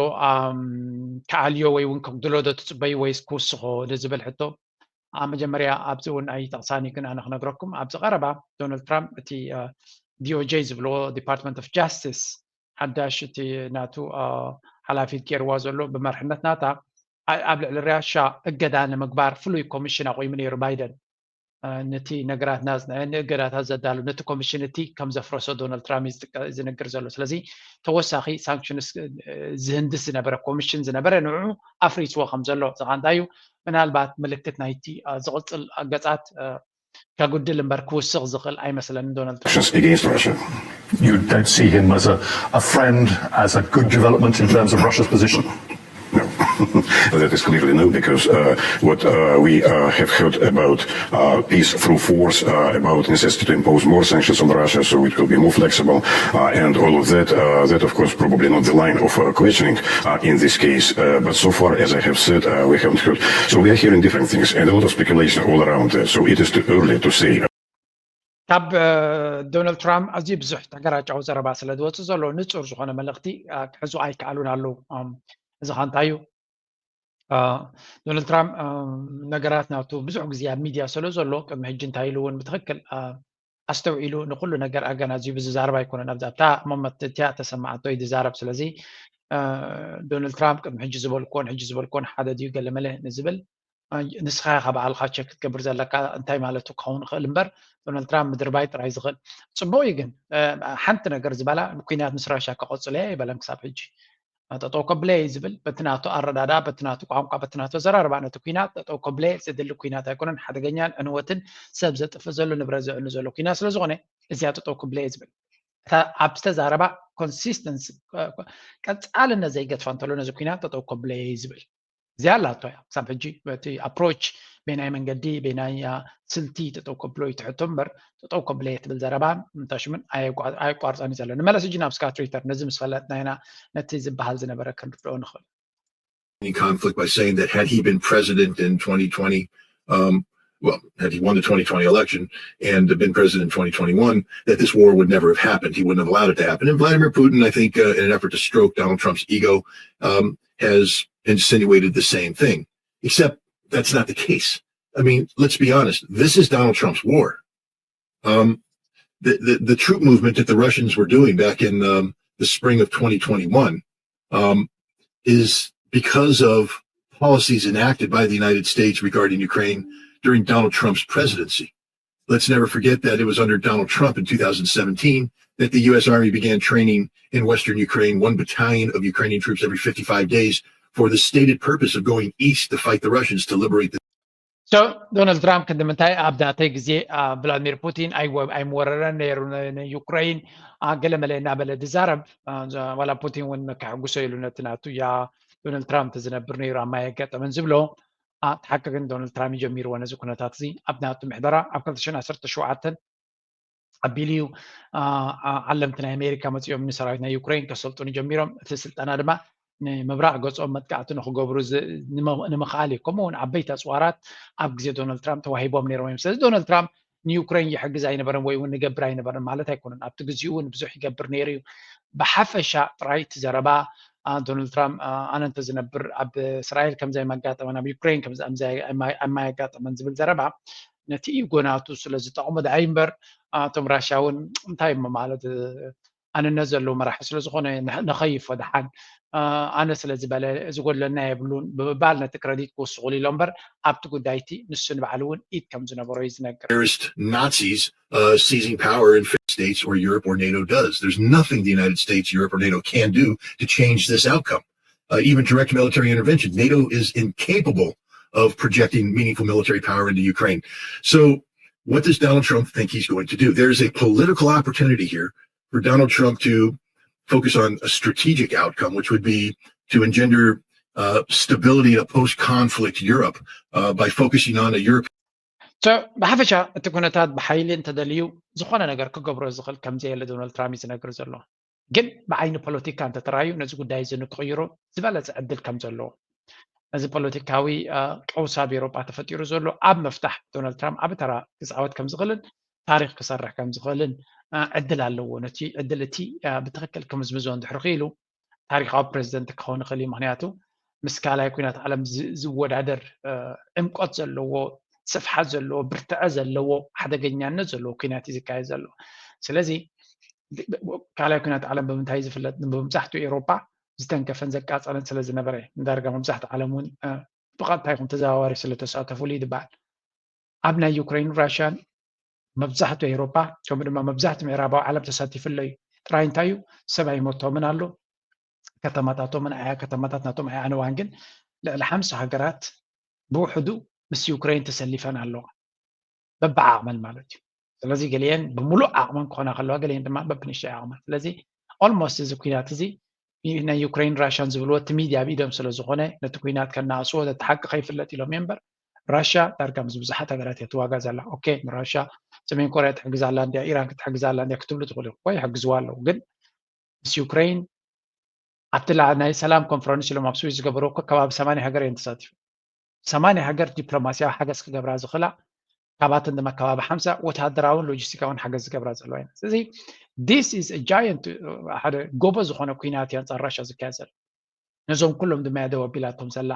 ክኣልዮ ወይ እውን ከጉድሎ ዶ ትጽበዩ ወይስ ክውስኾ ንዝብል ሕቶ ኣብ መጀመርያ ኣብዚ እውን ኣይጠቕሳን እዩ፣ ግን ኣነ ክነግረኩም ኣብዚ ቀረባ ዶናልድ ትራምፕ እቲ ዲኦጄ ዝብልዎ ዲፓርትመንት ኦፍ ጃስቲስ ሓዳሽ እቲ ናቱ ሓላፊት ገይርዋ ዘሎ ብመርሕነት ናታ ኣብ ልዕሊ ራሻ እገዳ ንምግባር ፍሉይ ኮሚሽን ኣቑሙ ነይሩ ባይደን። ነቲ ነገራት ናጽንዐ ንእገዳታት ዘዳሉ ነቲ ኮሚሽን እቲ ከም ዘፍረሶ ዶናልድ ትራምፕ ዝነግር ዘሎ። ስለዚ ተወሳኺ ሳንክሽንስ ዝህንድስ ዝነበረ ኮሚሽን ዝነበረ ንዑ ኣፍሪስዎ ከም ዘሎ ዝኻ እንታይ እዩ ምናልባት ምልክት ናይቲ ዝቕጽል ገጻት ከጉድል እምበር ክውስኽ ዝኽእል ኣይመስለንን ዶናልድ ትራምፕ። Against Russia. You don't see him as a, a friend, as a good development in terms of Russia's position? No, that is clearly no, because uh, what uh, we uh, have heard about uh, peace through force, uh, about necessity to impose more sanctions on Russia so it will be more flexible, uh, and all of that, uh, that of course probably not the line of uh, questioning uh, in this case. Uh, but so far, as I have said, uh, we haven't heard. So we are hearing different things and a lot of speculation all around that. So it is too early to say. ካብ ዶናልድ ትራምፕ ኣዝዩ ብዙሕ ተገራጫዊ ዘረባ ስለ ዝወፅእ ዘሎ ንፁር ዝኾነ መልእኽቲ ክሕዙ ኣይከኣሉን ኣለዉ። እዚ ኸ እንታይ እዩ? ዶናልድ ትራምፕ ነገራት ናቱ ብዙሕ ግዜ ኣብ ሚድያ ስለ ዘሎ ቅድሚ ሕጂ እንታይ ኢሉ እውን ብትኽክል ኣስተውዒሉ ንኩሉ ነገር ኣገናዚቡ ዝዛረብ ኣይኮነን። ኣብዛ ኣብታ ሞመት እቲያ ተሰማዓቶ እዩ ዝዛረብ። ስለዚ ዶናልድ ትራምፕ ቅድሚ ሕጂ ዝበልኩዎን ሕጂ ዝበልኩዎን ሓደ ድዩ ገለመለ ንዝብል ንስኻ ኢኻ ባዕልኻ ቸክ ክትገብር ዘለካ እንታይ ማለቱ ክኸውን ይኽእል እምበር ዶናልድ ትራምፕ ምድርባይ ጥራይ ዝኽእል። ፅቡቕ እዩ ግን ሓንቲ ነገር ዝበላ ብኩናት ምስ ራሻ ከቐፅሎ እየ ኣይበለን ክሳብ ሕጂ። ጠጠው ከብለ እየ ዝብል በቲ ናቱ ኣረዳድኣ በቲ ናቱ ቋንቋ በቲ ናቱ ኣዘራርባ ነቲ ኩናት ጠጠው ከብለ እየ። ዘድሊ ኩናት ኣይኮነን ሓደገኛን ዕንወትን ሰብ ዘጥፍእ ዘሎ ንብረት ዘዕኑ ዘሎ ኩናት ስለዝኾነ እዚኣ ጠጠው ከብለ እየ ዝብል። እታ ኣብ ዝተዛረባ ኮንሲስተንሲ ቀፃልነት ዘይገድፋ እንተሎ ነዚ ኩናት ጠጠው ከብለ እየ ዝብል። እዚኣ ኣላቶ እያ። ክሳብ ሕጂ እቲ ኣፕሮች በናይ መንገዲ በናይ ስልቲ ጠጠው ከብሎ ይትሕቶ እምበር ጠጠው ከብለ ትብል ዘረባ እንታሽምን ኣየቋርፃን እዩ ዘሎ። ንመለስ እጂ ናብ ስካት ሪተር ነዚ ምስ ፈለጥና ኢና ነቲ ዝበሃል ዝነበረ ክንርድኦ ንኽእል። Conflict by saying that had he been president in twenty twenty, um, well, had he won the twenty twenty election and been president in twenty twenty-one, that this war would never have happened. He wouldn't have allowed it to happen. And Vladimir Putin, I think, uh, in an effort to stroke Donald Trump's ego, um, has insinuated the same thing. Except that's not the case. I mean, let's be honest. This is Donald Trump's war. Um, the, the, the troop movement that the Russians were doing back in um, the spring of twenty twenty-one, um, is because of policies enacted by the United States regarding Ukraine during Donald Trump's presidency. Let's never forget that it was under Donald Trump in two thousand seventeen that the U S Army began training in Western Ukraine, one battalion of Ukrainian troops every fifty-five days for the stated purpose of going east to fight the Russians to liberate the So ዶናልድ ትራምፕ ክንዲ ምንታይ ኣብ ናተይ ግዜ ቭላድሚር ፑቲን ኣይወ- ኣይምወረረን ነይሩ ን- ንዩክሬን አ፣ ገለ መለ እናበለ ዝዛረብ አ፣ ዘ- ዋላ ፑቲን እውን ከሕጉሶ ኢሉ ነቲ ናቱ ያ ዶናልድ ትራምፕ ዝነብር ነይሩ ኣብ ማይ ኣጋጠመን ዝብሎ አ፣ እቲ ሓቂ ግን ዶናልድ ትራምፕ ጀሚርዎ ነዚ ኩነታት እዚ ኣብ ናቱ ምሕደራ ኣብ ክልተ ሽሕን ዓሰርተ ሸውዓተን ኣቢሉ እዩ። አ፣ አ፣ ዓለምቲ ናይ ኣሜሪካ መፂኦም ንሰራዊት ናይ ዩክሬን ከሰልጥኑ ጀሚሮም። እቲ ስልጠና ድማ ንምብራቕ ገፆም መጥቃዕቲ ንክገብሩ ዝ- ንመ- ንምኽኣል እዩ። ከምኡ እውን ዓበይቲ ኣፅዋራት ኣብ ግዜ ዶናልድ ትራምፕ ተዋሂቦም ነይሮም እዮም። ስለዚ ዶናልድ ትራምፕ ንዩክሬን ይሕግዝ ኣይነበረን ወይ እውን ንገብር ኣይነበረን ማለት ኣይኮነን። ኣብቲ ግዜኡ እውን ብዙሕ ይገብር ነይሩ እዩ። ብሓፈሻ ጥራይ እቲ ዘረባ አ፣ ዶናልድ ትራምፕ አ፣ ኣነ እንተዝነብር ኣብ እስራኤል ከምዚ ኣይመጋጠመን ኣብ ዩክሬን ከምዚ ኣምዚ ኣይ- ኣይ- ኣማያጋጠመን ዝብል ዘረባ ነቲ ኢጎናቱ ስለ ዝጠቕሞ ደኣ እምበር አ፣ እቶም ራሽያ እውን እንታይ እሞ ማለት እ፣ ኣንነት ዘለዎ መራሒ ስለ ዝኾነ ን- ንኸይፎ ደሓን አ፣ ኣነ ስለ ዝበለ ዝጎድለና የብሉን ብምባል ነቲ ክረዲት ክውስኹሉ ኢሎ እምበር ኣብቲ ጉዳይቲ ንሱ ንባዕሉ እውን ኢድ ከም ዝነበሮ እዩ ዝነግር። terrorist Nazis uh, seizing power in fifty states or Europe or NATO does. There's nothing the United States, Europe, or NATO can do to change this outcome, uh, even direct military intervention. NATO is incapable of projecting meaningful military power into Ukraine. So, what does Donald Trump think he's going to do? There's a political opportunity here for Donald Trump to focus on a strategic outcome, which would be to engender uh, stability in a post conflict Europe uh, by focusing on a Europe So ብሓፈሻ እቲ ኩነታት ብሓይሊ እንተደልዩ ዝኾነ ነገር ክገብሮ ዝኽእል ከምዘየለ ዶናልድ ትራምፕ እዩ ዝነግር ዘሎ። ግን ብዓይኒ ፖለቲካ እንተተራዩ ነዚ ጉዳይ እዚ ንክቕይሮ ዝበለፀ ዕድል ከም ዘለዎ ነዚ ፖለቲካዊ አ፣ ቀውሲ ኣብ ኤሮጳ ተፈጢሩ ዘሎ ኣብ ምፍታሕ ዶናልድ ትራምፕ ዓቢ ተራ ክፃወት ከም ዝኽእልን ታሪክ ክሰርሕ ከም ዝኽእልን አ፣ ዕድል ኣለዎ። ነቲ ዕድል እቲ አ፣ ብትኽክል ክምዝምዞ እንድሕር ክኢሉ ታሪካዊ ፕሬዚደንት ክኸውን ይኽእል እዩ። ምክንያቱ ምስ ካልኣይ ኩናት ዓለም ዝ- ዝወዳደር እ፣ ዕምቆት ዘለዎ ስፍሓት ዘለዎ ብርትዐ ዘለዎ ሓደገኛነት ዘለዎ ኩናት እዩ ዝካየድ ዘሎ። ስለዚ ካልኣይ ኩናት ዓለም ብምንታይ ዝፍለጥ? ብመብዛሕትኡ ኤሮፓ ዝተንከፈን ዘቃፀለን ስለ ዝነበረ ንዳርጋ መብዛሕትኡ ዓለም እውን እ፣ ብቐጥታ ይኹን ተዘዋዋሪ ስለተሳተፉሉ እዩ ዝበሃል። ኣብ ናይ ዩክሬን ራሽያን መብዛሕትኡ ኤሮፓ ከምኡ ድማ መብዛሕትኡ ምዕራባዊ ዓለም ተሳቲፉ ኣሎ እዩ። ጥራይ እንታይ እዩ ሰብ ኣይሞቶምን ኣሎ ከተማታቶምን ኣያ ከተማታት ናቶም ኣያዕነዋን ግን ልዕሊ ሓምሳ ሃገራት ብውሕዱ ምስ ዩክሬን ተሰሊፈን ኣለዋ በብዓቕመን ማለት እዩ። ስለዚ ገሊአን ብምሉእ ዓቕመን ክኾና ከለዋ ገሊአን ድማ በብንሽተይ ዓቕመን ስለዚ ኦልሞስት እዚ ኩናት እዚ ናይ ዩክሬን ራሽያን ዝብልዎ እቲ ሚድያ ኣብ ኢዶም ስለ ዝኾነ ነቲ ኩናት ከናእስዎ ነቲ ሓቂ ከይፍለጥ ኢሎም እዮም እምበር ራሽያ ዳርጋ ምስ ብዙሓት ሃገራት እያ ትዋጋ ዘላ። ኦኬ ንራሽያ ሰሜን ኮርያ ትሕግዝ ኣላ እንድያ ኢራን ክትሕግዝ ኣላ እንድያ ክትብሉ ትኽእሉ ኢኹም። ወይ ይሕግዝዋ ኣለዉ ግን ምስ ዩክሬን ኣብቲ ላ- ናይ ሰላም ኮንፈረንስ ኢሎም ኣብ ስዊስ ዝገበሩ እኮ ከባቢ ሰማንያ ሃገር እየን ተሳቲፉ። ሰማንያ ሃገር ዲፕሎማሲያዊ ሓገዝ ክገብራ ዝኽእላ ካባተን ድማ ከባቢ ሓምሳ ወታደራውን ሎጂስቲካውን ሓገዝ ዝገብራ ዘለዋ ኢና። ስለዚ this is a giant ሓደ ጎቦ ዝኾነ ኩናት እዩ ኣንፃር ራሽያ ዝካየድ ዘሎ። ነዞም ኩሎም ድማ እያ ደው ኣቢላቶም ዘላ።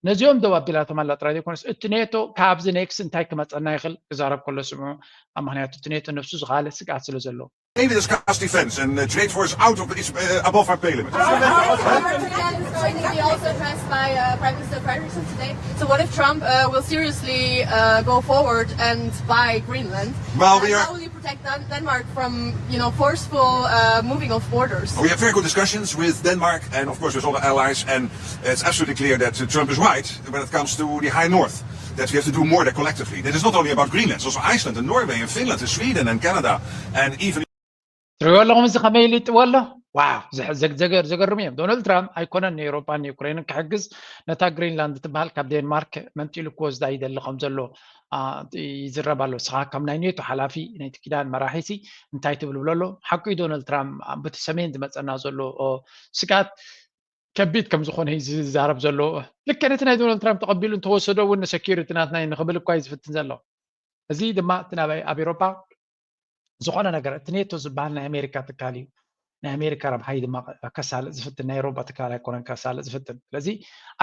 ነዚኦም ደው ኣቢላቶም ኣላ ጥራይ ዘይኮነስ እቲ ኔቶ ካብዚ ኔክስ እንታይ ክመፀና ይኽእል ክዛረብ ከሎ ስምዑ። ኣብ ምክንያቱ እቲ ኔቶ ነብሱ ዝኻለ ስግኣት ስለ ዘለዎ They discuss defense and uh, trade wars out of the, it's, uh, above our pay limit. They also addressed by uh, Prime Minister Frederiksen today. So what if Trump uh, will seriously uh, go forward and buy Greenland? Well, And we are- How will you protect Dan- Denmark from you know forceful uh, moving of borders? We have very good discussions with Denmark and, of course, with other allies. And it's absolutely clear that uh, Trump is right when it comes to the high north, that we have to do more there collectively. That is not only about Greenland, it's also Iceland and Norway and Finland and Sweden and Canada and even ትሪእዎ ኣለኹም እዚ ከመይ ኢሉ ይጥዎ ኣሎ ዘገርም እዮም። ዶናልድ ትራምፕ ኣይኮነን ንኤውሮጳን ንዩክሬንን ክሕግዝ፣ ነታ ግሪንላንድ ትበሃል ካብ ዴንማርክ መንጢሉ ክወስዳ ይደሊ ከም ዘሎ ይዝረብ ኣሎ። ንስኻ ከም ናይ ኔቶ ሓላፊ፣ ናይቲ ኪዳን መራሒሲ እንታይ ትብል ብሎ ኣሎ። ሓቁ እዩ፣ ዶናልድ ትራምፕ በቲ ሰሜን ዝመፀና ዘሎ ስግኣት ከቢድ ከም ዝኾነ እዩ ዝዛረብ ዘሎ። ልክዕ ነቲ ናይ ዶናልድ ትራምፕ ተቐቢሉ እንተወሰዶ እውን ንሰኪሪቲ ናትና እዩ ንኽብል እኳ እዩ ዝፍትን ዘሎ። እዚ ድማ እቲ ናባይ ኣብ ኤውሮጳ ዝኾነ ነገር፣ እቲ ኔቶ ዝበሃል ናይ ኣሜሪካ ትካል እዩ። ናይ ኣሜሪካ ረብሓ እዩ ድማ ከሳልጥ ዝፍትን፣ ናይ ኤውሮጳ ትካል ኣይኮነን ከሳልጥ ዝፍትን። ስለዚ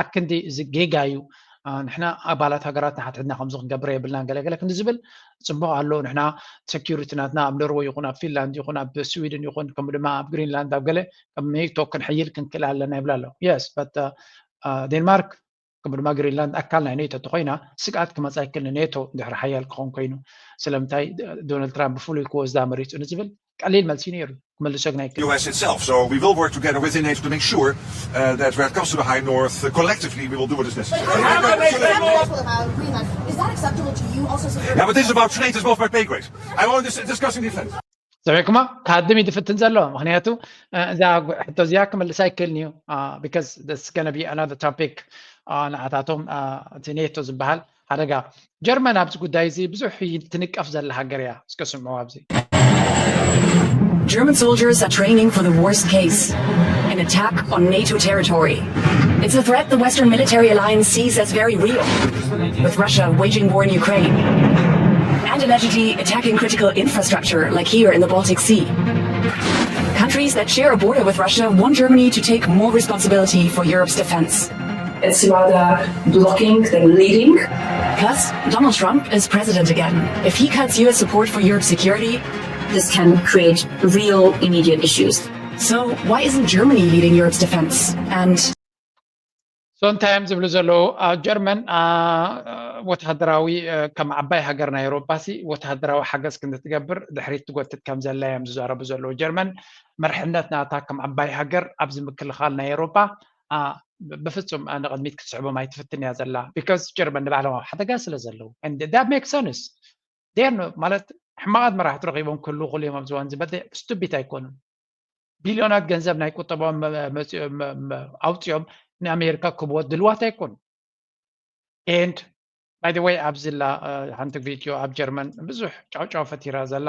ኣክንዲ እዚ ጌጋ እዩ። ንሕና ኣባላት ሃገራት ንሓድሕድና ከምዚ ክንገብር የብልናን ገለገለ ክንዲ ዝብል ፅቡቕ ኣሎ። ንሕና ሰኪሪቲ ናትና ኣብ ኖርወይ ይኹን ኣብ ፊንላንድ ይኹን ኣብ ስዊድን ይኹን ከምኡ ድማ ኣብ ግሪንላንድ ኣብ ገለ ከም ኔቶ ክንሕይል ክንክእል ኣለና ይብል ኣሎ። የስ በት ዴንማርክ ከምኡ ድማ ግሪንላንድ ኣካል ናይ ኔቶ እንተኮይና ስግኣት ክመፃ ይክእል ንኔቶ እንድሕር ሓያል ክኾን ኮይኑ። ስለምንታይ ዶናልድ ትራምፕ ብፍሉይ ክወስዳ መሪፁ ንዝብል ቀሊል መልሲ ነይሩ ክመልሶ ግና ይክእል። U S itself. So we will work together within NATO to make sure uh, that when it comes to the High North, uh, collectively we will do what is necessary. Is that acceptable to you also? Yeah, but this is about trade, it's above my pay grade. I'm only dis- discussing defense. ሰሚዕኩማ? ክሃድም እዩ ዝፍትን ዘሎ። ምክንያቱ እዛ ሕቶ እዚኣ ክመልሳ ኣይክእልን እዩ። Because this gonna be another topic ንዓታቶም እቲ ኔቶ ዝበሃል ሓደጋ። ጀርመን ኣብዚ ጉዳይ እዚ ብዙሕ ትንቀፍ ዘላ ሃገር እያ። እስከ ስምዑ ኣብዚ። German soldiers are training for the worst case, an attack on NATO territory. It's a threat the Western military alliance sees as very real, with Russia waging war in Ukraine and allegedly attacking critical infrastructure like here in the Baltic Sea. Countries that share a border with Russia want Germany to take more responsibility for Europe's defense. It's rather blocking than leading. Plus, Donald Trump is president again. If he cuts U S support for Europe's security, this can create real immediate issues. So why isn't Germany leading Europe's defense? And so እንታይ እዮም ዝብሉ ዘለዉ? ኣብ ጀርመን ወታደራዊ ከም ዓባይ ሃገር ናይ ኤውሮጳ ሲ ወታደራዊ ሓገዝ ክንትገብር ድሕሪት ትጎትት ከም ዘላ እዮም ዝዛረቡ ዘለዉ። ጀርመን መርሕነት ናታ ከም ዓባይ ሃገር ኣብዚ ምክልኻል ናይ ኤውሮጳ ብፍጹም ንቕድሚት ክትስዕቦም ኣይትፍትን እያ ዘላ። Because ጀርመን ንባዕሎም ኣብ ሓደጋ ስለ ዘለዉ። That makes sense. ዴር ማለት ሕማቓት መራሕቲ ረኺቦም ክህልዉ ክእሉ እዮም ኣብዚ እዋን እዚ። But stupid ኣይኮኑን። ቢልዮናት ገንዘብ ናይ ቁጠባኦም ኣውፅኦም ንኣሜሪካ ክህብዎ ድልዋት ኣይኮኑን። And by the way ኣብዚ ላ ሓንቲ ቪድዮ ኣብ ጀርመን ብዙሕ ጫውጫው ፈቲራ ዘላ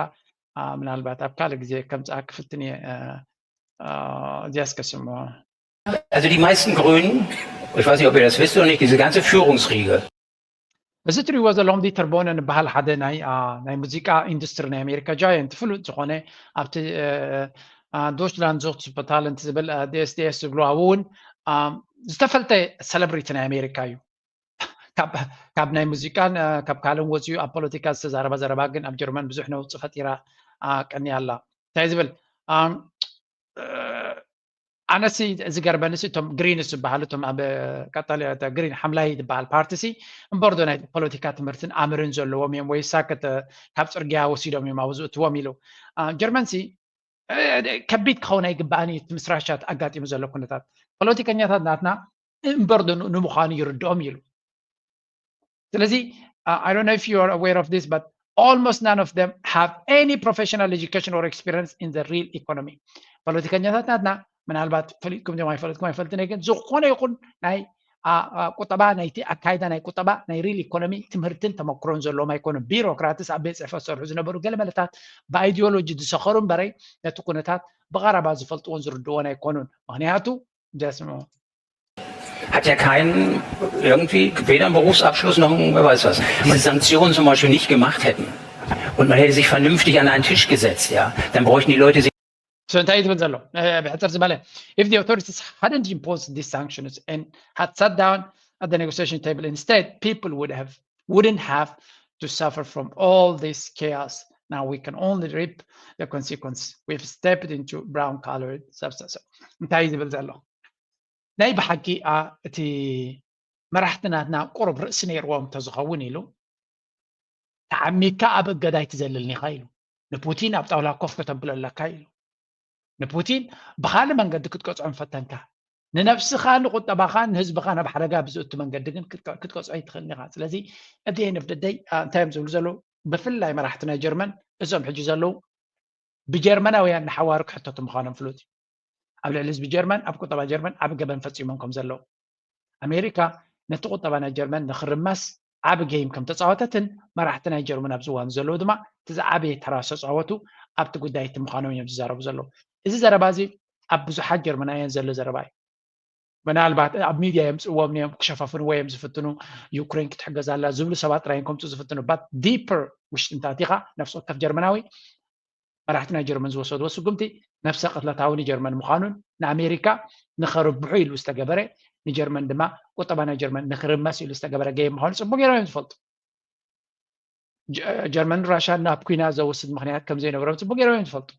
ምናልባት ኣብ ካልእ ግዜ ከምፅኣ ክፍትን እየ። እዚኣ እስከ ስምዑ። Also die meisten Grünen, ich weiß nicht, ob ihr das wisst oder nicht, diese ganze Führungsriege. እዚ ትሪእዎ ዘለኹም ዲተር ቦነ ንበሃል ሓደ ናይ ናይ ሙዚቃ ኢንዱስትሪ ናይ ኣሜሪካ ጃየንት ፍሉጥ ዝኾነ ኣብቲ ዶችላንድ ዞት ስፖታለንት ዝብል ዲኤስዲኤስ ዝብሉ ኣብኡ እውን ዝተፈልጠ ሰለብሪቲ ናይ ኣሜሪካ እዩ። ካብ ናይ ሙዚቃን ካብ ካልእን ወፂኡ ኣብ ፖለቲካ ዝተዛረባ ዘረባ ግን ኣብ ጀርመን ብዙሕ ነውፂ ፈጢራ ቀኒያ ኣላ። እንታይ ዝብል ኣነሲ ዝገርመንሲ እቶም ግሪንስ ዝበሃሉ እቶም ኣብ ቀጠልያ ግሪን ሓምላይ ዝበሃል ፓርቲሲ እምበርዶ ናይ ፖለቲካ ትምህርትን ኣምርን ዘለዎም እዮም ወይ ሳክት ካብ ፅርግያ ወሲዶም እዮም ኣብ ዝእትዎም ኢሉ። ጀርመንሲ ከቢድ ክኸውን ኣይግባእን እዩ እቲ ምስ ራሻ ኣጋጢሙ ዘሎ ኩነታት። ፖለቲከኛታት ናትና እምበርዶ ንምዃኑ ይርድኦም ኢሉ። ስለዚ I don't know if you are aware of this but almost none of them have any professional education or experience in the real economy. ፖለቲከኛታት ናትና ምናልባት ፈሊጥኩም ዲም ኣይፈለጥኩም ኣይፈልጥን እየ ግን ዝኾነ ይኹን ናይ ቁጠባ ናይቲ ኣካይዳ ናይ ቁጠባ ናይ ሪል ኢኮኖሚ ትምህርትን ተመክሮን ዘለዎም ኣይኮኑን። ቢሮክራትስ ኣብ ቤት ፅሕፈት ዝሰርሑ ዝነበሩ ገለ መለታት ብኣይዲዮሎጂ ዝሰኸሩ እምበረይ ነቲ ኩነታት ብቐረባ ዝፈልጥዎን ዝርድዎን ኣይኮኑን። ምክንያቱ just Hat ja keinen irgendwie weder einen Berufsabschluss noch ein, wer weiß was. Diese Sanktionen zum Beispiel nicht gemacht hätten und man hätte sich vernünftig an einen Tisch gesetzt, ja, dann bräuchten die Leute sich So እንታይ እዩ ዝብል ዘሎ ብሕፅር ዝበለ if the authorities hadn't imposed these sanctions and had sat down at the negotiation table instead people would have wouldn't have to suffer from all this chaos. Now we can only reap the consequence. We've stepped into brown colored substance. እንታይ እዩ ዝብል ዘሎ ናይ ብሓቂ እቲ መራሕቲ ናትና ቁሩብ ርእሲ ነይርዎም እንተዝኸውን ኢሉ ተዓሚካ ኣብ እገዳ ኣይትዘልልን ኢኻ ኢሉ ንፑቲን ኣብ ጣውላ ኮፍ ከተብሎ ኣለካ ኢሉ ንፑቲን ብኻልእ መንገዲ ክትቀፅዖ ፈተንካ ንነብስኻ ንቁጠባኻ ንህዝብኻ ናብ ሓደጋ ብዝእቱ መንገዲ ግን ክትቀፅዖ ኣይትኽእልን ኢኻ። ስለዚ at the end of the day እንታይ እዮም ዝብሉ ዘለዉ ብፍላይ መራሕቲ ናይ ጀርመን እዞም ሕጂ ዘለዉ ብጀርመናውያን ንሓዋሩ ክሕተቱ ምዃኖም ፍሉጥ እዩ። ኣብ ልዕሊ ህዝቢ ጀርመን፣ ኣብ ቁጠባ ጀርመን ዓቢ ገበን ፈጺሞም ከም ዘለዉ። ኣሜሪካ ነቲ ቁጠባ ናይ ጀርመን ንኽርመስ ዓቢ ጌም ከም ተጻወተትን መራሕቲ ናይ ጀርመን ኣብዚ እዋን ዘለዉ ድማ እቲ ዝዓበየ ተራ ዝተጻወቱ ኣብቲ ጉዳይ እቲ ምዃኖም እዮም ዝዛረቡ ዘለዉ። እዚ ዘረባ እዚ ኣብ ብዙሓት ጀርመናውያን ዘሎ ዘረባ እዩ። ምናልባት ኣብ ሚድያ የምፅእዎም እዮም፣ ክሸፋፍንዎ እዮም ዝፍትኑ። ዩክሬን ክትሕገዝ ኣላ ዝብሉ ሰባት ጥራይ እዮም ከምፅኡ ዝፍትኑ። ባት ዲፐር ውሽጢ እንታቲኻ ነፍሲ ወከፍ ጀርመናዊ መራሕቲ ናይ ጀርመን ዝወሰድዎ ስጉምቲ ነፍሰ ቅትለታዊ ንጀርመን ምዃኑን ንኣሜሪካ ንኸርብሑ ኢሉ ዝተገበረ፣ ንጀርመን ድማ ቁጠባ ናይ ጀርመን ንክርመስ ኢሉ ዝተገበረ ገይም ምዃኑ ፅቡቅ ገይሮም እዮም ዝፈልጡ። ጀርመን ራሻ ናብ ኩናት ዘውስድ ምክንያት ከም ዘይነበሮም ፅቡቅ ገይሮም እዮም ዝፈልጡ።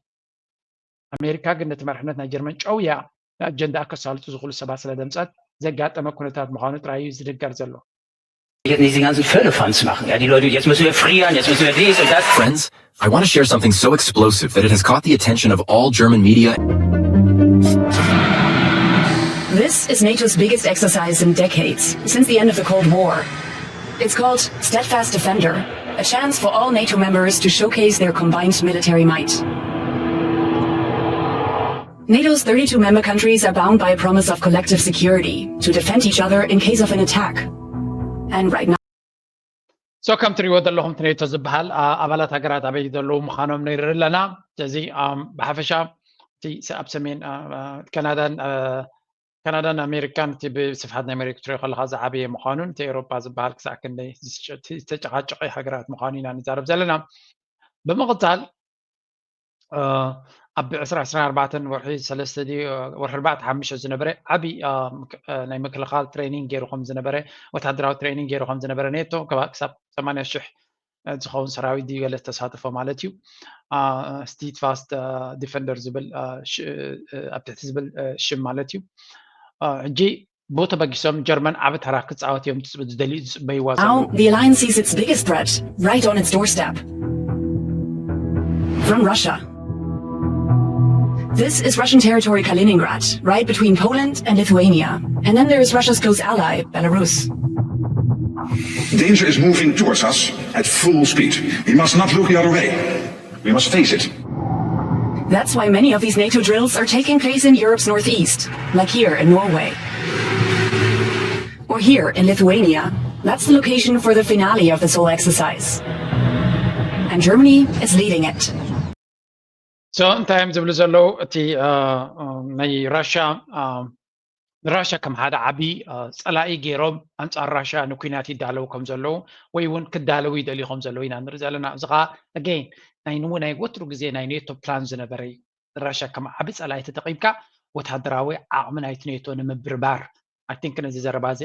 ኣሜሪካ ግን ነቲ መርሕነት ናይ ጀርመን ጨውያ ንኣጀንዳ ከሳልጡ ዝኽእሉ ሰባት ስለ ደምፀት ዘጋጠመ ኩነታት ምዃኑ ጥራይ እዩ ዝንገር ዘሎ። Jetzt nicht die ganzen Firlefanz machen. Ja, die Leute, jetzt müssen wir frieren, jetzt müssen wir dies und das. Friends, I want to share something so explosive that it has caught the attention of all German media. This is NATO's biggest exercise in decades, since the end of the Cold War. It's called Steadfast Defender, a chance for all NATO members to showcase their combined military might. NATO's thirty-two member countries are bound by a promise of collective security to defend each other in case of an attack. And right now, so ከም ትሪእዎ ዘለኹም እቲ ኔቶ ዝበሃል ኣባላት ሃገራት ኣበይ ዘለዉ ምዃኖም ንርኢ ኣለና። ስለዚ ብሓፈሻ እቲ ኣብ ሰሜን ካናዳን ካናዳን ኣሜሪካን እቲ ብስፍሓት ናይ መሬት ክትሪኦ ከለካ ዝዓበየ ምዃኑን እቲ ኤውሮጳ ዝበሃል ክሳዕ ክንደይ ዝተጨቃጨቀ ሃገራት ምዃኑ ኢና ንዛረብ ዘለና። ብምቕጻል ኣብ ዕስራ ዕስራ ኣርባዕተን ወርሒ ሰለስተ ድዩ ወርሒ ኣርባዕተ ሓሙሽተ ዝነበረ ዓቢ ናይ ምክልኻል ትሬኒንግ ገይሩ ከም ዝነበረ ወታደራዊ ትሬኒንግ ገይሩ ከም ዝነበረ ኔቶ ክሳብ ሰማንያ ሽሕ ዝኸውን ሰራዊት ድዩ ገለ ዝተሳተፎ ማለት እዩ። ስቲትፋስት ዲፈንደር ዝብል ኣብ ትሕቲ ዝብል ሽም ማለት እዩ። ሕጂ ብኡ ተበጊሶም ጀርመን ዓቢ ተራ ክጻወት እዮም ዝደልዩ ዝጽበይዋ Now, ዘለዉ። the alliance sees its biggest threat right on its doorstep from Russia. This is Russian territory Kaliningrad, right between Poland and Lithuania. And then there is Russia's close ally, Belarus. Danger is moving towards us at full speed. We must not look the other way. We must face it. That's why many of these NATO drills are taking place in Europe's northeast, like here in Norway. Or here in Lithuania. That's the location for the finale of this whole exercise. And Germany is leading it. So እንታይ እዮም ዝብሉ ዘለዉ? እቲ ናይ ራሻ ንራሻ ከም ሓደ ዓቢ ጸላኢ ገይሮም ኣንጻር ራሻ ንኩናት ይዳለዉ ከም ዘለዉ ወይ እውን ክዳለዉ ይደልዩ ከም ዘለዉ ኢና ንርኢ ዘለና። እዚ ከዓ ኣገይን ናይ ንሙ ናይ ወትሩ ግዜ ናይ ኔቶ ፕላን ዝነበረ እዩ። ንራሻ ከም ዓቢ ጸላኢ ተጠቂምካ ወታደራዊ ዓቕሚ ናይቲ ኔቶ ንምብርባር። I think ነዚ ዘረባ እዚ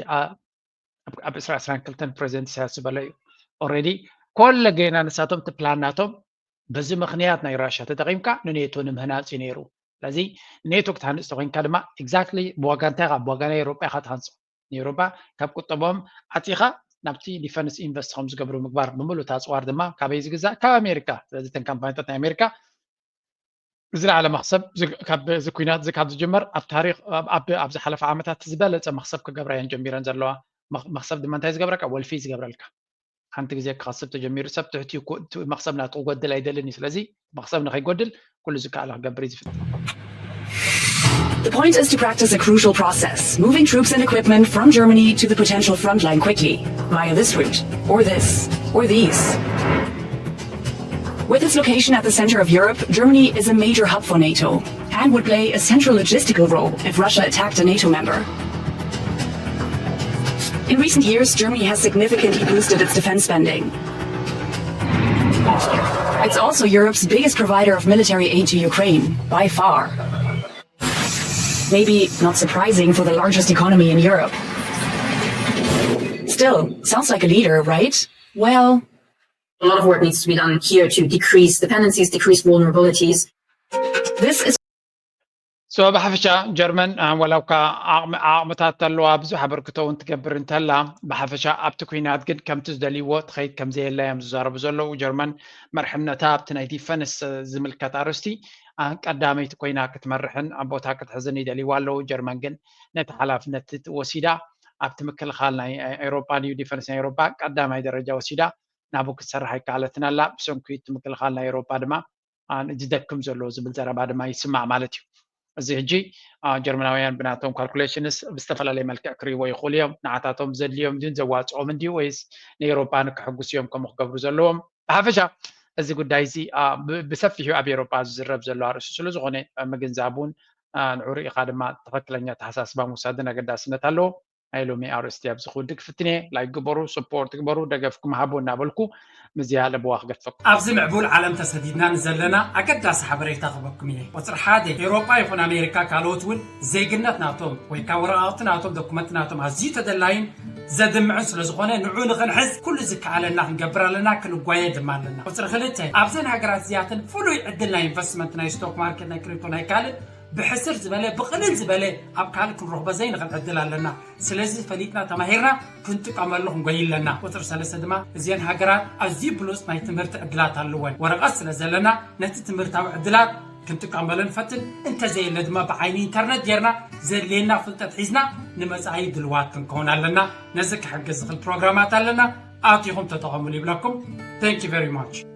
ኣብ ዕስራ ዕስራን ክልተን ፕሬዚደንት ኢሳያስ ዝበሎ እዩ። ኦልሬዲ ኮለ ገና ንሳቶም እቲ ፕላን ናቶም በዚ ምኽንያት ናይ ራሻ ተጠቂምካ ንኔቶ ንምህናፅ እዩ ነይሩ። ስለዚ ኔቶ ክትሃንፅ ተኮይንካ ድማ ኤግዛክትሊ ብዋጋ እንታይ ኢኻ ብዋጋ ናይ ኤውሮጳ ኢኻ ትሃንፆ። ንኤውሮጳ ካብ ቁጠቦም ዓፂኻ ናብቲ ዲፈንስ ኢንቨስት ከም ዝገብሩ ምግባር ብምሉእ ኣፅዋር ድማ ካበይ ዝግዛእ ካብ ኣሜሪካ። ስለዚ እተን ካምፓኒታት ናይ ኣሜሪካ ዝለዓለ መክሰብ ካብ እዚ ኩናት እዚ ካብ ዝጅመር ኣብ ታሪክ ኣብ ኣብ ዝሓለፈ ዓመታት ዝበለፀ መክሰብ ክገብራ እየን ጀሚረን ዘለዋ። መክሰብ ድማ እንታይ ዝገብረካ ወልፊ ዝገብረልካ። ሓንቲ ግዜ ክኸስብ ተጀሚሩ ሰብ ትሕቲኡ መኽሰብ ናቱ ክጎድል ኣይደልን እዩ። ስለዚ መኽሰብ ንኸይጎድል ኩሉ ዝከኣለ ክገብር እዩ ዝፍትን። The point is to practice a crucial process, moving troops and equipment from Germany to the potential front line quickly, via this route, or this, or these. With its location at the center of Europe, Germany is a major hub for NATO and would play a central logistical role if Russia attacked a NATO member. In recent years, Germany has significantly boosted its defense spending. It's also Europe's biggest provider of military aid to Ukraine, by far. Maybe not surprising for the largest economy in Europe. Still, sounds like a leader, right? Well, A lot of work needs to be done here to decrease dependencies, decrease vulnerabilities. This is So ብሓፈሻ ጀርመን ወላ እኳ ዓቕምታት ተለዋ ብዙሕ ኣበርክቶ እውን ትገብር እንተላ ብሓፈሻ ኣብቲ ኩናት ግን ከምቲ ዝደልይዎ ትኸይድ ከምዘየላ እዮም ዝዛረቡ ዘለዉ። ጀርመን መርሕነታ ኣብቲ ናይ ዲፈንስ ዝምልከት ኣርእስቲ ቀዳመይቲ ኮይና ክትመርሕን ቦታ ክትሕዝን ይደልይዋ ኣለዉ። ጀርመን ግን ነቲ ሓላፍነት ወሲዳ ኣብቲ ምክልኻል ናይ ኤሮፓ ድዩ ዲፈንስ ናይ ኤሮፓ ቀዳማይ ደረጃ ወሲዳ ናብኡ ክትሰርሕ ኣይከኣለትን ኣላ። ብሰንኪ እቲ ምክልኻል ናይ ኤሮፓ ድማ ዝደክም ዘሎ ዝብል ዘረባ ድማ ይስማዕ ማለት እዩ። እዚ ሕጂ ጀርመናውያን ብናቶም ካልኩሌሽንስ ብዝተፈላለየ መልክዕ ክርእይዎ ይኽእሉ እዮም። ንዓታቶም ዘድልዮም ድን ዘዋፅኦም እንድዩ ወይስ ንኤሮፓ ንክሕጉስ እዮም ከምኡ ክገብሩ ዘለዎም? ብሓፈሻ እዚ ጉዳይ እዚ ብሰፊሑ ኣብ ኤሮፓ ዝዝረብ ዘሎ ኣርእስቲ ስለ ዝኾነ ምግንዛብ እውን ንዑ ርኢኻ ድማ ትኽክለኛ ተሓሳስባ ምውሳድን ኣገዳስነት ኣለዎ። ናይ ሎሚ ኣርእስቲ ኣብዚ ክውድእ ክፍትን እየ። ላይክ ግበሩ፣ ስፖርት ግበሩ፣ ደገፍኩም ሃቡ እናበልኩ ምዝያ ለብዋ ክገድፈኩም። ኣብዚ ምዕቡል ዓለም ተሰዲድና ንዘለና ኣገዳሲ ሓበሬታ ክበኩም እየ። ቁፅሪ ሓደ፣ ኤውሮጳ ይኹን ኣሜሪካ ካልኦት እውን ዜግነት ናቶም ወይ ከዓ ወረቃቕቲ ናቶም ዶኩመንት ናቶም ኣዝዩ ተደላይን ዘድምዕን ስለ ዝኾነ ንዑ ንኽንሕዝ ኩሉ ዝከኣለና ክንገብር ኣለና፣ ክንጓየ ድማ ኣለና። ቁፅሪ ክልተ፣ ኣብዘን ሃገራት እዚኣተን ፍሉይ ዕድል ናይ ኢንቨስትመንት ናይ ስቶክ ማርኬት ናይ ክሪፕቶ ናይ ካልእ ብሕስር ዝበለ ብቕልል ዝበለ ኣብ ካልእ ክንረኽቦ ዘይንኽእል ዕድል ኣለና። ስለዚ ፈሊጥና ተማሂርና ክንጥቀመሉ ክንጎይ ኣለና። ቁፅሪ ሰለስተ ድማ እዚአን ሃገራት ኣዝዩ ብሉፅ ናይ ትምህርቲ ዕድላት ኣለወን። ወረቐት ስለ ዘለና ነቲ ትምህርታዊ ዕድላት ክንጥቀመሉ ንፈትን፣ እንተዘየለ ድማ ብዓይኒ ኢንተርነት ጌርና ዘድልየና ፍልጠት ሒዝና ንመፃኢ ድልዋት ክንከውን ኣለና። ነዚ ክሕግዝ ዝኽእል ፕሮግራማት ኣለና፣ ኣቲኹም ተጠቐሙሉ ይብለኩም። Thank you very much።